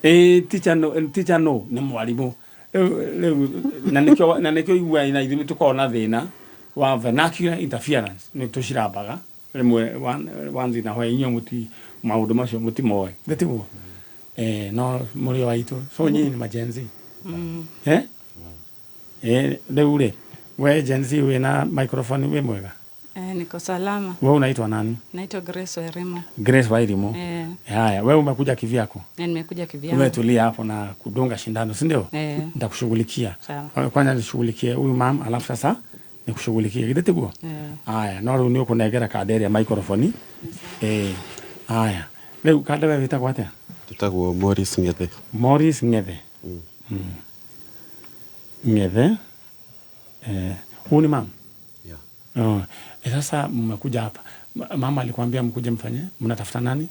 Ĩ teacher no, teacher no nĩ mwarimũ. Rĩu na nĩkĩo iguaga na ithuĩ nĩ tũkoragwo na thĩna wa vernacular interference, nĩ tũcirambaga rĩmwe once in a while. Inyuĩ mũti maũndũ macio mũtimoĩ, githĩ tiguo? No mũrĩ o aitũ, so nyinyi nĩ ma Gen Z. Rĩu rĩ, we Gen Z wĩna microphone, wĩ mwega? Niko salama. We unaitwa nani? Naitwa Grace Wairimu. Grace Wairimu. Haya, wewe umekuja kivyako? Na nimekuja kivyangu. Wewe tulia hapo na kudunga shindano, si ndio? Eh. Nitakushughulikia. Sawa. Kwanza nishughulikie huyu mama, alafu sasa nikushughulikie. Githĩ tiguo? Eh. Haya, no rĩu nĩ ũkũnengera kanda ĩrĩa microphone. Haya. Rĩu kanda, wewe wĩtagwo atĩa? Njĩtagwo Morris Ng'ethe. Morris Ng'ethe. Ng'ethe. Huyu ni mama? Yeah. Oh. Sasa mmekuja hapa. Mama alikwambia mkuje mfanye, mnatafuta nani?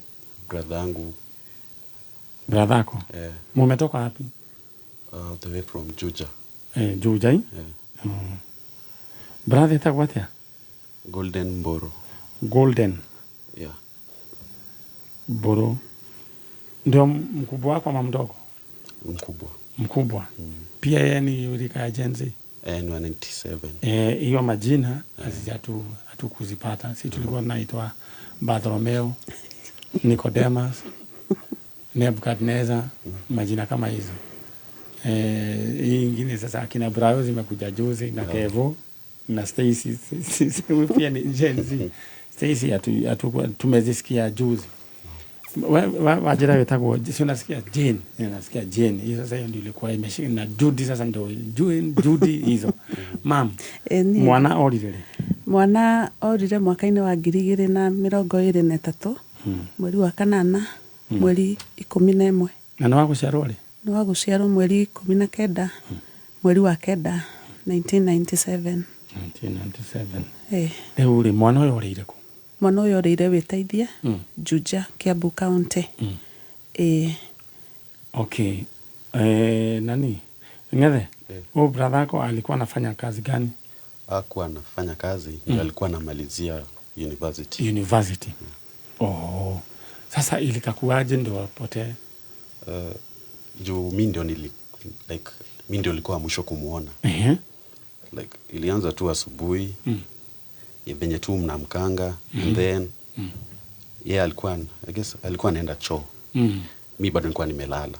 Brother yangu. Brother yako? Eh. Mumetoka wapi? The way from Juja. Juja hii? Yeah. Brother etagwo atia? Golden Mboro. Golden. Yeah. Mboro. Ndio mkubwa wako ama mdogo? Mkubwa. Mkubwa. Pia yeye ni rika ya Gen Z. Ni wa 97. Hiyo majina hatukuzipata. Si tulikuwa tunaitwa Bartolomeo, Nicodemus, Nebuchadnezzar, majina kama hizo. Hii ingine sasa akina Brayo zimekuja juzi na Kevo na Stacy, pia ni Gen Z. Stacy tumezisikia juzi. Wajira wetagwo, si unasikia Jane, unasikia Jane. Hiyo sasa hiyo ndio ilikuwa imeshika na Judy sasa ndio Jane, Judy hizo. Mam, mwana orire rĩ? Mwana orire mwaka-inĩ wa 2023, mweri wa kanana, mweri 11. Na nĩ wa gũciarwo rĩ? Nĩ wa gũciarwo mweri 19, mweri wa kenda, 1997. 1997. Rĩu rĩ, mwana ũyũ orĩire kũ? Mwana ũyũ orĩire Wĩteithie, Juja, Kiambu County. Okay. Nani? Ngethe? Huyu brother yako alikuwa anafanya kazi gani? Hakuwa anafanya kazi, ndio alikuwa anamalizia university. University. Oh. Sasa ilikakuaje ndio apotee? Juu mimi ndio like mimi ndio nilikuwa mwisho kumuona. Like ilianza tu asubuhi. Venye tu mnamkanga and then yeye alikuwa, I guess alikuwa anaenda choo. Mimi bado nilikuwa nimelala.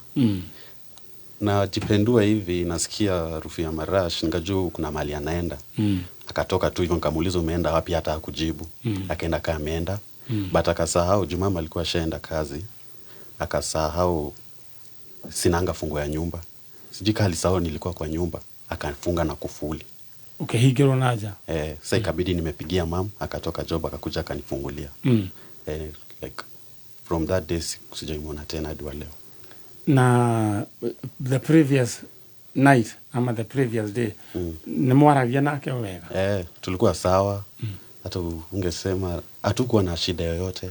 Na jipendua hivi nasikia harufu ya marash, nikajua kuna mahali anaenda. Akatoka tu hivyo, nikamuuliza umeenda wapi, hata hakujibu. Akaenda kama ameenda. But akasahau juu mama alikuwa ashaenda kazi. Akasahau sinanga funguo ya nyumba. Sijui kama alisahau nilikuwa kwa nyumba, akafunga na kufuli. Okay, higero naja. Sasa ikabidi nimepigia mam, akatoka job akakuja akanifungulia. Like from that day sijaimuona tena hadi leo. Na the previous night ama the previous day ni mwaragia nake wega? Tulikuwa sawa. Hata ungesema hatukuwa na shida yoyote.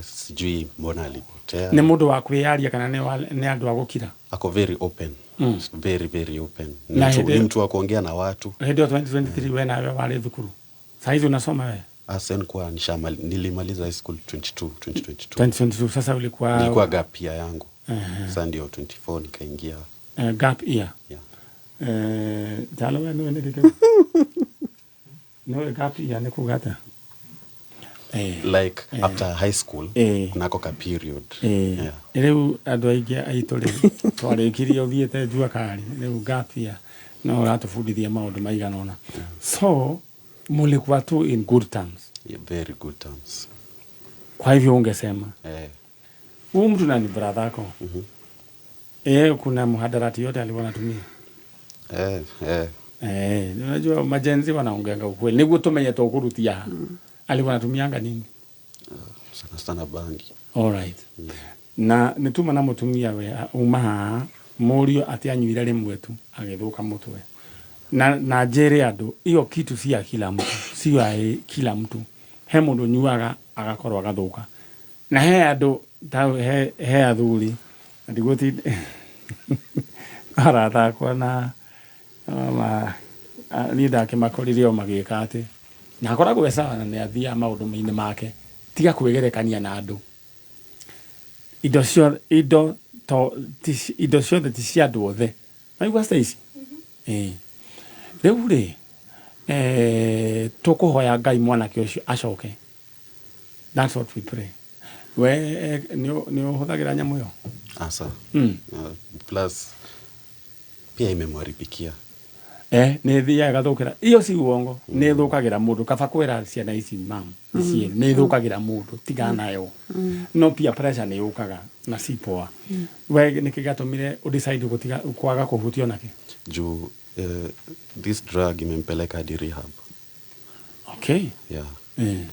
Sijui mbona alipotea. Ni mundu wa kwiyaria kana ni andu a gukira? Ako very open. Very very open. Ni mtu wa kuongea na watu. Hĩndĩ ĩyo 2023 we nawe warĩ thukuru. Saa hizi unasoma wewe? Asa nilikuwa nilimaliza high school 2022. 2022 sasa ulikuwa nilikuwa gap year yangu. Sasa ndio 24 nikaingia gap year. Yeah. Jalo wewe nĩ kĩkĩ? No gap year nĩ kuga atĩa? Like after high school kunako ka period. Yeah. Rĩu andũ aingĩ aitũ rĩ twarĩkirie ũthiĩte jua kari rĩu gap year no ũratũbundithia maũndũ maigana ũna. So mulikuwa tu in good terms. Yeah, very good terms. Kwa hivyo ungesema huyu mtu nani brother yako? Kuna muhadarati yote alikuwa anatumia. Unajua majenzi wanaongeanga ukweli. Niguo tumenye tukurutia. Alikuwa anatumianga nini? Sana sana bangi. All right. Na nituma na mutumia we uma murio ati anyuire rimwe tu agithuka mutwe. Na njere andu iyo kitu si ya kila mtu, si ya kila mtu. He mundu nyuaga agakorwo agathuka. Na he andu ta he athuri ndigoti arata akwa na ma ni ndakimakorire o magika ati na akoragwo e sawa na nĩ athiaga maũndũ-inĩ make tiga kwĩgerekania na andũ. Indo ciothe ti cia andũ othe. Maigua Stacy? Rĩu rĩ tũkũhoya Ngai mwanake ũcio acoke. That's what we pray. We nĩ ũhũthagĩra nyamũ ĩyo? Asa. Plus pia imemwaribikia. Nĩ thiaga ĩgathũkĩra. Iyo si uongo, nĩ ĩthũkagĩra mũndũ. Kaba kwĩra ciana ici mam, ici nĩ ĩthũkagĩra mũndũ, tiga nayo. No pia pressure nĩ yũkaga na si poa. We nĩkĩ gĩatũmire ũdecide gũtiga kwaga kũhutio nakĩ? Juu this drug imempeleka hadi rehab. Okay. Yeah.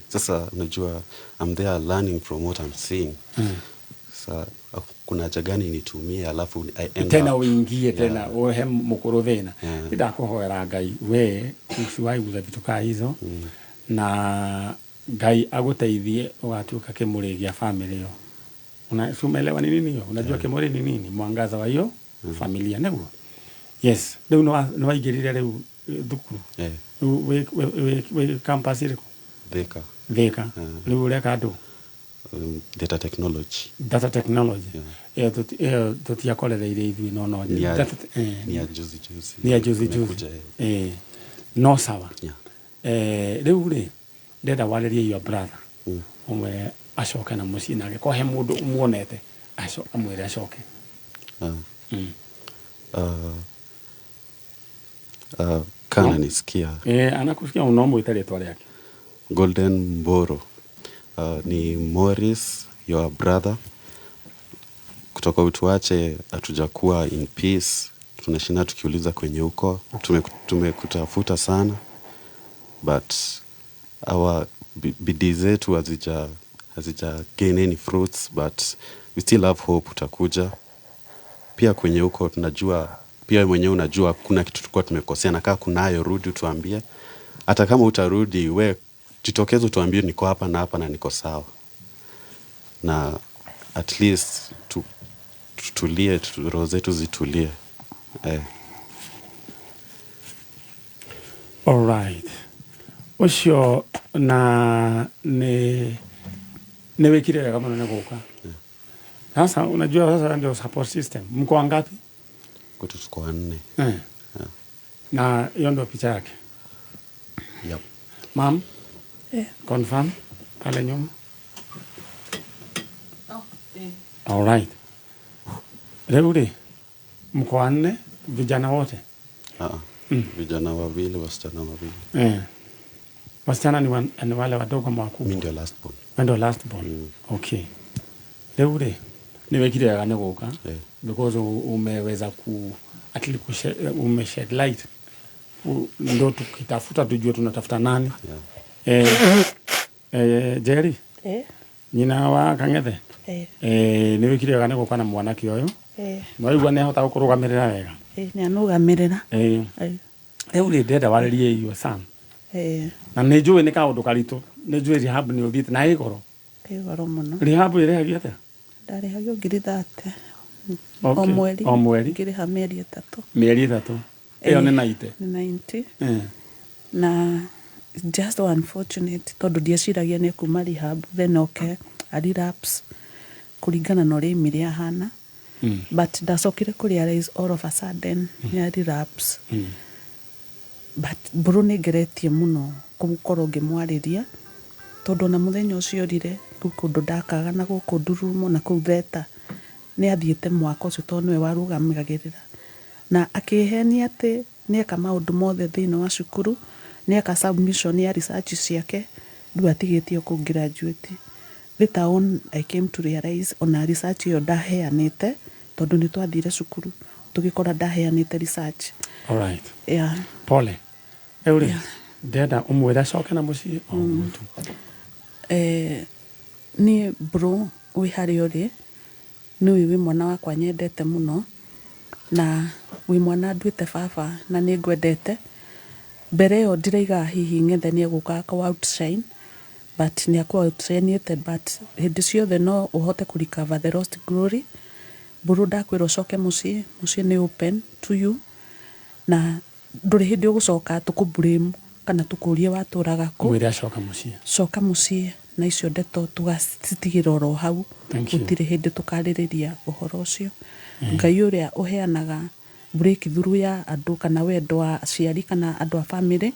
Sasa unajua I'm there learning from what I'm seeing. Sasa kuna haja gani nitumie alafu I end tena up uingie tena uhe mukuru thina. Ndakuhoera Ngai we usiwahi guza vitu kaa hizo. Na Ngai agũteithie ũgatuĩka kĩmũrĩ gĩa family ĩyo. Una, si umeelewa ni nini hiyo? Unajua kĩmũrĩ ni nini? Mwangaza wa hiyo familia nĩguo. Yes, rĩu nĩ waingĩrire rĩu thukuru. Rĩu wĩ campus ĩrĩkũ? Thika. Thika. Rĩu ũreka ndũ? Data technology. Data technology. Ĩyo ĩyo tũtiakorereire ithuĩ no no. Ni ya, ni ya juzi juzi. Ni ya juzi juzi. Imekuja, No sawa. Rĩu rĩ ndĩrenda warĩrie your brother ũmwĩre acoke na mũciĩ na angĩkorwo he mũndũ ũmuonete amwĩre acoke. Kana nisikia. Anakusikia no mwĩte rĩtwa rĩake. Golden Mboro. Ni Morris, your brother. Kutoka utuache hatujakuwa in peace. Tunashinda tukiuliza kwenye huko. Tumekutafuta sana. But our bidii zetu hazija gain any fruits, but we still have hope utakuja. Pia kwenye huko tunajua, pia wewe mwenyewe unajua kuna kitu tulikuwa tumekosea, na kama kunayo rudi utuambie. Hata kama utarudi we jitokeze utuambie niko hapa na hapa na niko sawa. Na at least tutulie, roho zetu zitulie. All right. Ucio na ni wikire wega muno ni guka. Sasa unajua sasa ndio support system. Mko wangapi? Kwetu tuko wanne. Na hiyo ndio picha yake. Yep. Ma'am? Confirm pale nyuma. All right. Leo mko wanne vijana wote? Vijana wawili, wasichana wawili. Wasichana ni wale wadogo ama wakubwa? Mimi ndio last born. Wewe ndio last born. Okay. Leo ni wekire wega ni guka. Because umeweza ku at least ume shed light. Ndio tukitafuta tujue tunatafuta nani. Jerry? Nyina wa Kang'ethe? Ni wikire wega ni guka na mwanake ũyũ. Nĩwaigua nĩahota gũkũrũgamĩrĩra wega? Nĩanũgamĩrĩra. Rĩu rĩ ndĩrenda warĩrie your son. Na nĩ njũĩ nĩ kaũndũ karitũ. Nĩ njũĩ rehab nĩ ũthiĩte na ĩ goro. Ĩ goro mũno. Rehab ĩrĩhagio atĩa? Ndarĩhagio ngiri thate. O mweri. O mweri. Ngĩrĩha mĩeri 3. Mĩeri 3. Ĩyo nĩ 90. Nĩ 90. Na just so unfortunate tondũ ndieciragia nĩ kuma rehab then okay a relapse kũringana na ũrĩa aimire ahana. But ndacokire kũ realize all of a sudden nĩ relapse. But mbũrũ nĩ ngeretie mũno kũmũkorwo ngĩmwarĩria tondũ ona mũthenya ũcio orire kũu kũndũ ndakaga na gũkũ ndurumo na kũu theta nĩ athiĩte mwaka ũcio tondũ nĩwe warũgamagĩrĩra na akĩhenia atĩ nĩeka maũndũ mothe thĩinĩ wa cukuru, nĩeka submission ya research ciake, rĩu atigĩtie kũ graduate. Later on I came to realize ona research ĩyo ndaheanĩte tondũ nĩ twathire cukuru tũgĩkora ndaheanĩte research. All right. Yeah. Pole. Rĩu rĩ ndĩrenda ũmwĩre acoke na mũciĩ o ũguo tu. Niĩ bro wĩ harĩa ũrĩ nĩũĩ wĩ mwana wakwa nyendete mũno na wĩ mwana nduĩte baba na nĩ ngwendete. Mbere ĩyo ndiraigaga hihi Ng'ethe nĩ egũka akũ outshine but nĩ akũ outshine but hĩndĩ ciothe no ũhote kũ recover the lost glory. Mbũrũ ndakwĩra ũcoke mũciĩ, mũciĩ nĩ open to you na ndũrĩ hĩndĩ ũgũcoka tũkũ blame kana tũkũrie watũraga kũ. Mwĩre acoka mũciĩ. Coka mũciĩ na icio ndeto tũgacitigĩra oro hau. Thank you. Gũtirĩ hĩndĩ tũkarĩrĩria ũhoro ũcio. Ngai ũrĩa ũheanaga breakthrough ya andũ kana wendo wa aciari kana andũ a family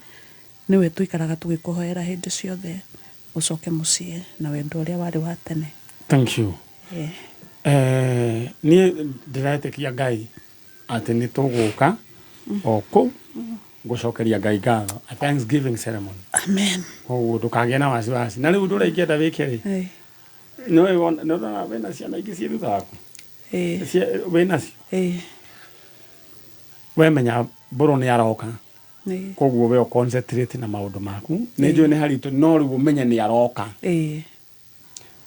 nĩwe tũikaraga tũgĩkũhoera hĩndĩ ciothe ũcoke mũciĩ na wendo ũrĩa warĩ wa tene. Thank you. Niĩ ndĩretĩkia Ngai atĩ nĩ tũgũka o kũu gũcokeria Ngai ngatho, a thanksgiving ceremony. Amen. Koguo ndũkagĩe na wasiwasi. Na rĩu ũndũ ũrĩa ingĩenda wĩke rĩ, nĩ ũrona wĩna ciana ingĩ ciĩ thutha waku? Wĩnacio? We menya mbũrũ nĩ aroka. Koguo we concentrate na maũndũ maku. Nĩ njũĩ nĩ haritũ no rĩu ũmenye nĩ aroka.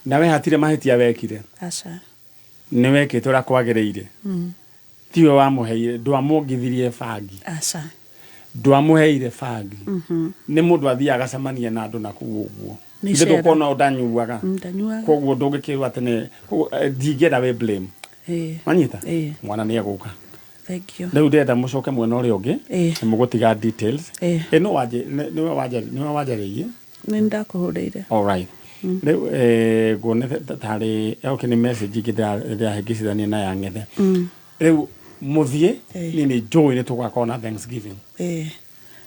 Na we hatirĩ mahĩtia wekire. Aca. Nĩ wekĩte ũrĩa kwagĩrĩire. Tiwe wamũheire, ndwamwongithirie bangi. Aca. Ndwamũheire bangi. Nĩ mũndũ athiaga agacemania na andũ na kũu ũguo. Nĩ Ndĩ icera. ndũkona ndanyuaga. Ndanyuaga. Koguo ndũngĩkĩrwo atĩ nĩ koguo, ndingĩenda wĩ blame. Ĩĩ. Wanyita? Ĩĩ. Mwana nĩ egũka. Thank you. Rĩu ndĩrenda mũcoke mwena ũrĩa ũngĩ. Ĩĩ. Nĩ mũgũtiga details. Ĩĩ. Ĩ no wanjĩ nĩwe wanjarĩirie nĩwe wanjarĩirie. Nĩ ndakũhũrĩire. All right. Rĩu nguonete tarĩ okay nĩ message ingĩ ndĩrahĩngĩcithania na ya ng'ethe. Rĩu mũthiĩ niĩ nĩ njũĩ nĩ tũgakorwo na Thanksgiving. Ĩĩ.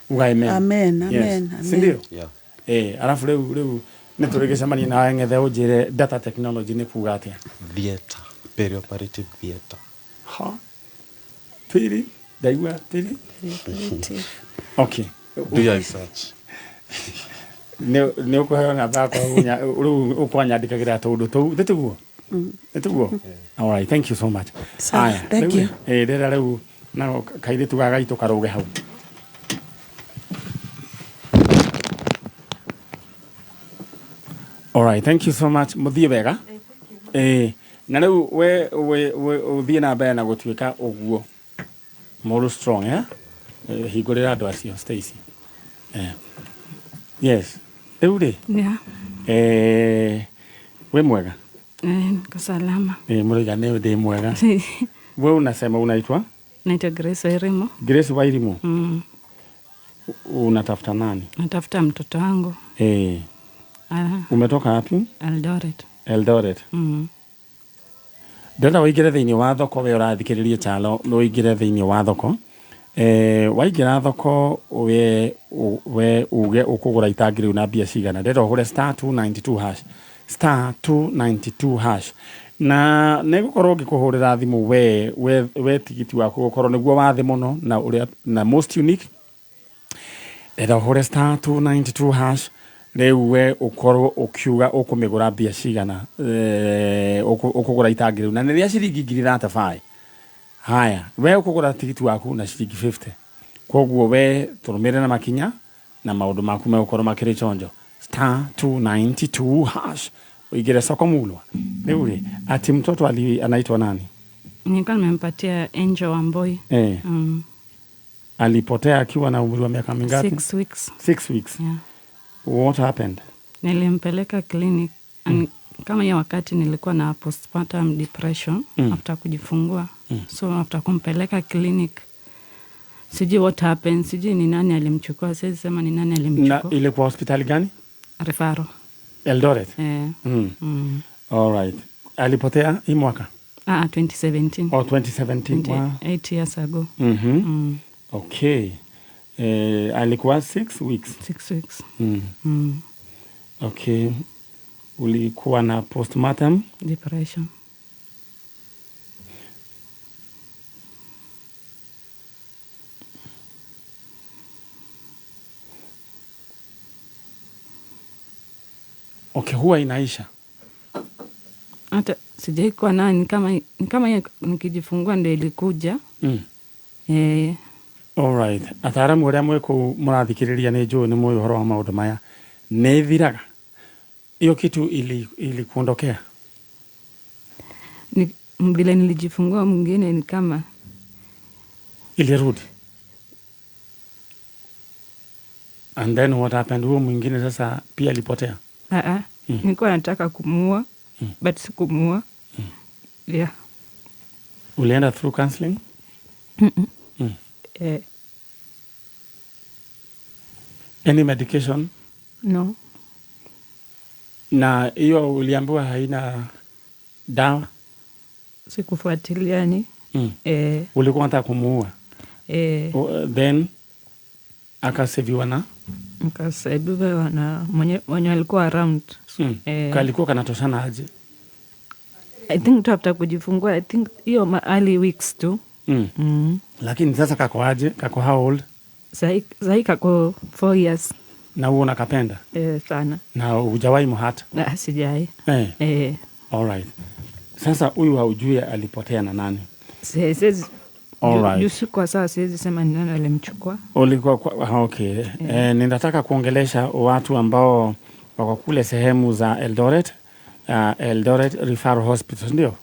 Uga amen. Amen, Yes. amen, amen. Si ndio? Yeah. Arabu rĩu rĩu nĩ tũrĩgĩcemania nawe ng'ethe ũnjĩre data technology nĩ kuga atĩa. Theatre. Perioperative theatre. Ha. Piri, ndaigua piri. Perioperative. Okay. Do your research. Nĩ nĩ ũkũheo namba yakwa rĩu ũkwanyandĩkagĩra tũũndũ tũu nĩ tiguo? Nĩ tiguo? All right, thank you so much. Sawa, Aya, thank rĩu, you. ndĩrenda rĩu nako kairĩtu ga gaitũ karũge hau. All right, thank you so much. Mũthiĩ wega. Na rĩu we we we ũthiĩ na mbere na gũtuĩka ũguo. Mũrũ strong, eh? Hingũrĩra andũ acio, Stacy. Yes. Rĩu rĩ? Yeah. Wĩ mwega? Niko salama. Mũraiga nĩ ndĩ mwega. We unasema unaitwa? Naitwa Grace Wairimu. Grace Wairimu. Unatafuta nani? Natafuta mtoto wangu. Umetoka wapi? Eldoret. Eldoret. Ndĩrenda ũingĩre thĩinĩ wa thoko we ũrathikĩrĩria Chalo, ũingĩre thĩinĩ wa thoko. Waingĩra thoko we we uge ũkũgũra itangi rĩu na mbia cigana. Ndĩrenda ũhũre star 292 hash. Star 292 hash. Na nĩ ngũkorwo ngĩkũhũrĩra thimũ we we we tigiti waku ũkorwo nĩguo wa thĩ mũno na ũrĩa na most unique. Ndĩrenda ũhũre star 292 hash rĩu we ũkorwo ũkiuga ũkũmĩgũra mbia cigana, ũkũgũra itangi rĩu na nĩ rĩa ciringi ngiri 35. Haya, we ũkũgũra tigiti waku na ciringi 50. Koguo we tũrũmĩrĩre na makinya na maũndũ maku megũkorwo makĩrĩ chonjo. Star 292 hash ũingĩre soko mulwa. Rĩu rĩ, ati mtoto anaitwa nani? Nilikuwa nimempatia Angel Wamboi. Alipotea akiwa na umri wa miaka mingapi? 6 weeks. 6 weeks. Yeah. What happened? Nilimpeleka clinic. Kama hiyo wakati nilikuwa na postpartum depression after kujifungua. So after kumpeleka clinic, sijui what happened, sijui ni nani alimchukua, siwezi sema ni nani alimchukua. Na ilikuwa hospitali gani? Referral. Eldoret? All right. Alipotea hii mwaka? 2017. Oh, 2017. Wow. 8 years ago. Okay. Alikuwa 6 weeks. 6 weeks. Okay. Ulikuwa na postpartum depression. Okay, huwa inaisha. Hata sijaikuwa nayo, ni kama hiyo nikijifungua ndio ilikuja. All right. Ataaramu arĩa mwĩ kũu mũrathikĩrĩria nĩ njũĩ nĩ mũĩ ũhoro wa maũndũ maya. Nĩ ĩthiraga? Hiyo kitu ilikuondokea? Ni vile nilijifungua mwingine ni kama ilirudi. And then what happened? Huo mwingine sasa pia alipotea? Nilikuwa nataka kumuua, but sikumuua. Yeah. Ulienda through counseling? Any medication? No. Na hiyo uliambiwa haina dawa? Sikufuatilia ni. Ulikuwa unataka kumuua? Then akaseviwa na? Akaseviwa na mwenye alikuwa around. Kalikuwa kanatoshana aje? I think tu after kujifungua, I think hiyo early weeks tu. Lakini sasa kako aje? Kako how old? Sahi kako 4 years. Na huo unakapenda? Sana. Na hujawahi muhata? Na sijai. All right. Sasa huyu haujui alipotea na nani? Siwezi. All right. Juu kwa sasa siwezi sema ni nani alimchukua. Ulikuwa kwa, okay. Ninataka kuongelesha watu ambao wako kule sehemu za Eldoret, Eldoret Referral Hospital, ndio?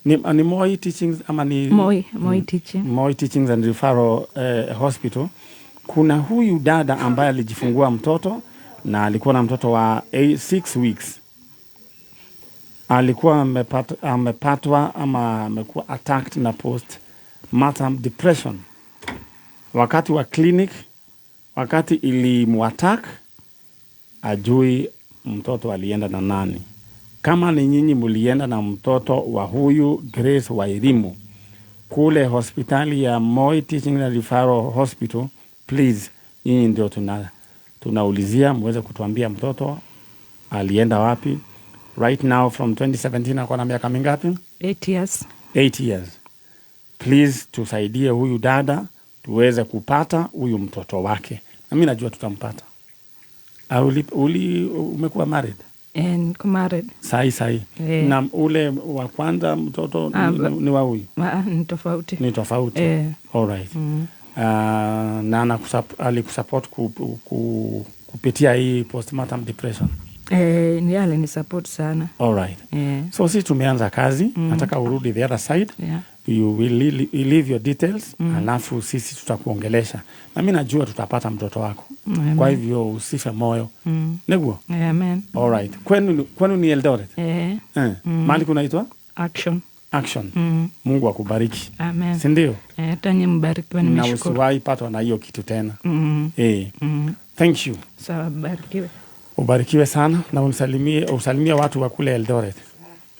Ni Moi Teachings ama ni Moi Teaching. Moi Teachings and Referral Hospital. Kuna huyu dada ambaye alijifungua mtoto na alikuwa na mtoto wa 6 weeks. Alikuwa amepatwa ama amekuwa attacked na postpartum depression. Wakati wa clinic, wakati ilimuattack, ajui mtoto alienda na nani. Kama ni nyinyi mulienda na mtoto wa huyu Grace Wairimu kule hospitali ya Moi Teaching and Referral Hospital, please, nyinyi ndio tunaulizia muweze kutuambia mtoto alienda wapi. Right now from 2017 ako na miaka mingapi? 8 years. 8 years. Please tusaidie huyu dada tuweze kupata huyu mtoto wake. Na mimi najua tutampata. Umekuwa married? Niko married. Sahi sahi. Na ule wa kwanza mtoto ni wa huyu? Ni tofauti. Ni tofauti. All right. Na alikusupport kupitia hii postpartum depression? Ni alinisupport sana. All right. So sisi tumeanza kazi, nataka urudi the other side. You will leave your details, alafu sisi tutakuongelesha. Na mimi najua tutapata mtoto wako. Amen. Kwa hivyo usife moyo. Neguo? Amen. All right. Kwenu ni Eldoret? Mahali kunaitwa? Action. Action. Mungu akubariki. Amen. Si ndio? Hata nyinyi mbarikiwe, Na nimeshukuru. usiwahi patwa na hiyo kitu tena. Thank you. Sawa, barikiwe. Ubarikiwe sana na usalimie watu wa kule Eldoret.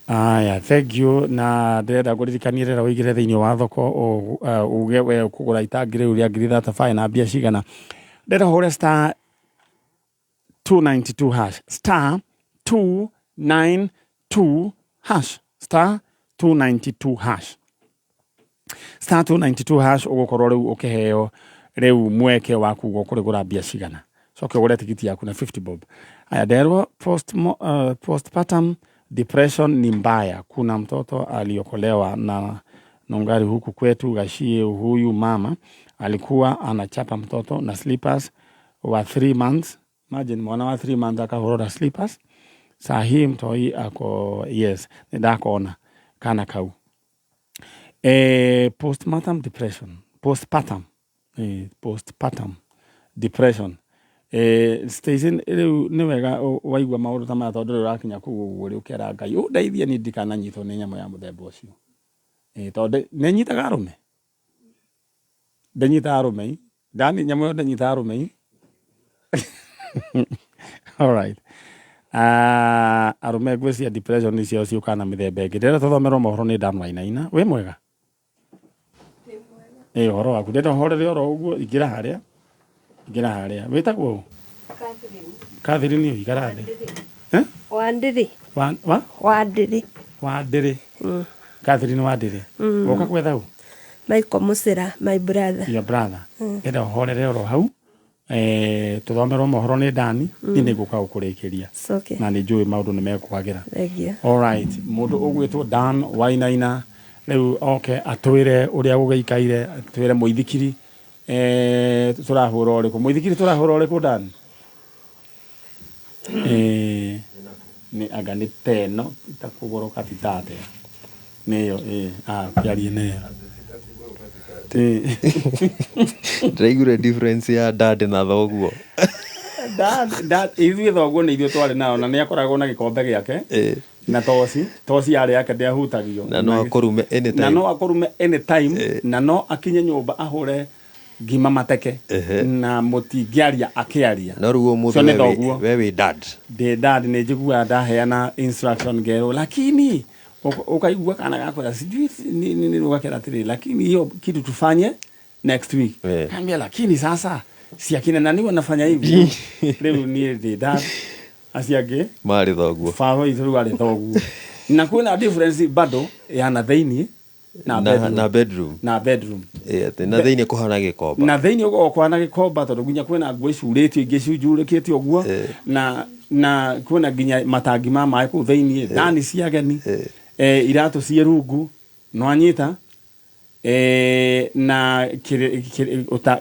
Aya, thank you. Na ndĩrenda ngũririkanie rĩrĩa ũigire thĩinĩ wa thoko, uge we ũkũgũra itangi rĩu rĩa ngiri 35 na mbia cigana. Ndĩrenda ũhũre star 292 hash, star 292 hash, star 292 hash, star 292 hash. Ũgũkorwo rĩu ũkĩheo rĩu mweke wa kuga ũkũrĩgũra mbia cigana. Coke ũgũre tigiti yaku na 50 bob. Aya, nderwo postpartum depression ni mbaya. Kuna mtoto aliokolewa na Nungari huku kwetu Gashie. Huyu mama alikuwa anachapa mtoto na slippers wa 3 months. Imagine mwana wa 3 months akahũrwo na slippers. Saa hii mtoi ako, yes, nĩndakona kana kau. Postpartum depression, postpartum, postpartum depression. Stacey, rĩu nĩ wega waigua maũndũ ta maya, tondũ rĩu ũrakinya kũu ũguo rĩ, ũkera Ngai ũndeithie niĩ ndikananyitwo nĩ nyamũ ya mũthemba ũcio. Tondũ nĩ nyitaga arũme, ndĩnyitaga arũme ndani, nyamũ ĩyo ndĩnyitaga arũme. All right. Arũme ngwĩciria depression icio ciũkaga na mĩthemba ĩngĩ. Ndĩrenda tũthomerwo mohoro nĩ Dan Wainaina. Wĩ mwega? Ũhoro waku? Ndĩrenda ũhorere oro ũguo, ingĩra harĩa, ingĩra harĩa. Wĩtagwo ũ? Catherine. Ũyũ ikara thĩ. Wandĩrĩ. Wa? Wandĩrĩ. Wandĩrĩ. Catherine Wandĩrĩ. Woka gwetha ũ? Michael Musira, my brother. Your brother. Ndĩrenda ũhorere oro hau, tũthomerwo mohoro nĩ Dani. Niĩ nĩ ngũka gũkũrĩkĩria. It's okay. Na nĩ njũĩ maũndũ nĩ mekwagĩra. Thank you. All right. Mũndũ ũgwĩtwo Dan Wainaina rĩu oke atwĩre ũrĩa gũgĩikaire, atwĩre mũithikiri tũrahũra ũrĩkũ, mũithikiri tũrahũra ũrĩkũ, Dan? Nĩ anga nĩ teno itakũgũrũka ti ta atĩa nĩyo kĩarie nĩyo. Ndĩraiguire difference ya dad na thoguo. Dad, ithuĩ thoguo nĩ ithuĩ twarĩ nao, na nĩ akoragwo na gĩkombe gĩake na toci, toci yarĩ yake, ndĩahutagio. Na no akũrume anytime. Na no akũrume anytime, na no akinye nyũmba ahũre ngima mateke na mũtingĩaria akĩaria. No rĩu ũmũthĩ Ũcio nĩ thoguo. We wĩ dad. Ndĩ dad, nĩ njiguaga ndaheana instruction ngerwo, lakini ukaigua kana gakwĩra sijui nini, ugakera atĩrĩrĩ, lakini hiyo kitu tufanye next week. Kaambia, lakini sasa si akina nani wanafanya hivi? Rĩu niĩ ndĩ dad, acio angĩ marĩ thoguo. Baba witũ rĩu arĩ thoguo, na kwĩna difference bado ya na thĩiniĩ na bedroom. Na bedroom. Na bedroom. Atĩ na thĩinĩ kũhana gĩkomba. Na thĩinĩ ũkoragwo kũhana gĩkomba, tondũ nginya kwĩna nguo icurĩtio, ingĩ cunjurĩkĩte ũguo, na kwĩna nginya matangi ma maĩ kũu thĩinĩ, thani cia ageni, iratũ ciĩ rungu, nĩwanyita, na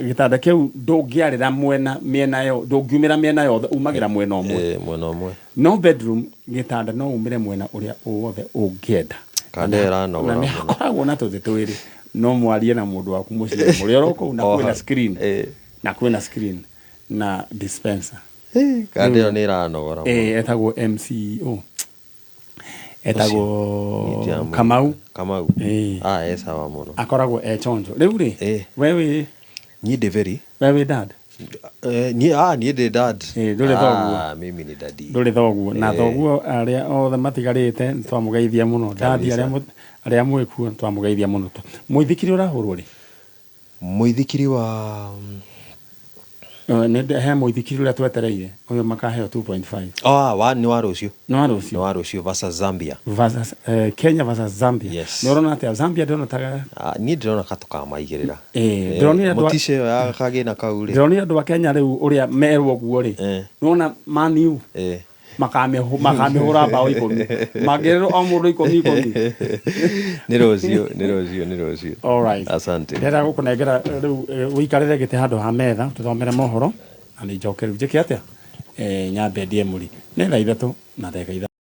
gĩtanda kĩu ndũngĩarĩra mwena mĩena yo, ndũngiumĩra mĩena yothe, umagĩra mwena ũmwe. Mwena ũmwe. No bedroom gĩtanda no umĩre mwena ũrĩa wothe ũngĩenda. Kandera nogora Na nĩ mũno. hakoragwo na tũthĩ twĩrĩ, no mwarie na mũndũ waku mũciĩ mũrĩ oro kũu, na kwĩna screen, na kwĩna screen na dispenser. Kandi ĩyo nĩ ĩranogora mũno. Eh, etagwo MCO, etagwo Kamau. Kamau. Eh. Ah, e sawa mũno. Akoragwo e chonjo rĩu rĩ. We wĩ Niĩ ndĩ very we wĩ dad? Eh, niĩ niĩ ndĩ dad. Eh, ndũrĩ thoguo? Ah, mimi ni daddy. Ndũrĩ thoguo na Eh. thoguo arĩa othe matigarĩte nĩ twamũgeithia mũno dadi. Kabisa. Arĩa mwĩkuo nĩ twamũgeithia mũno. Mũithikiri ũrahũrwo rĩ? Mũithikiri wa He mũithikiri ũrĩa twetereire ũyũ makaheo 2.5. Ah, wa nĩ wa rũciũ. Nĩ wa rũciũ. Nĩ wa rũciũ versus Zambia. Versus, Kenya versus Zambia. Yes. Nĩ ũrona atĩa Zambia? Ndĩrona ta Ah, niĩ ndĩrona ka tũkamaigĩrĩra. Eh, ndĩronire andũ Mũtice ĩyo ya kagĩna kau rĩ. Ndĩronire andũ a Kenya rĩu ũrĩa merwo ũguo rĩ, nĩwona Man U makamĩhũra mbaũ 10 mangĩrĩrwo o mũndũ 10 10. Nĩ rũciũ, nĩ rũciũ, nĩ rũciũ. Alright. Asante. Ndĩrenda gũkũnengera rĩu ũikarĩre gĩtĩ handũ ha metha tũthomere mohoro na nĩ njoke rĩu njĩke atĩa, nyambe ndie mũri. Nĩ thaa 3 na ndagĩka 5.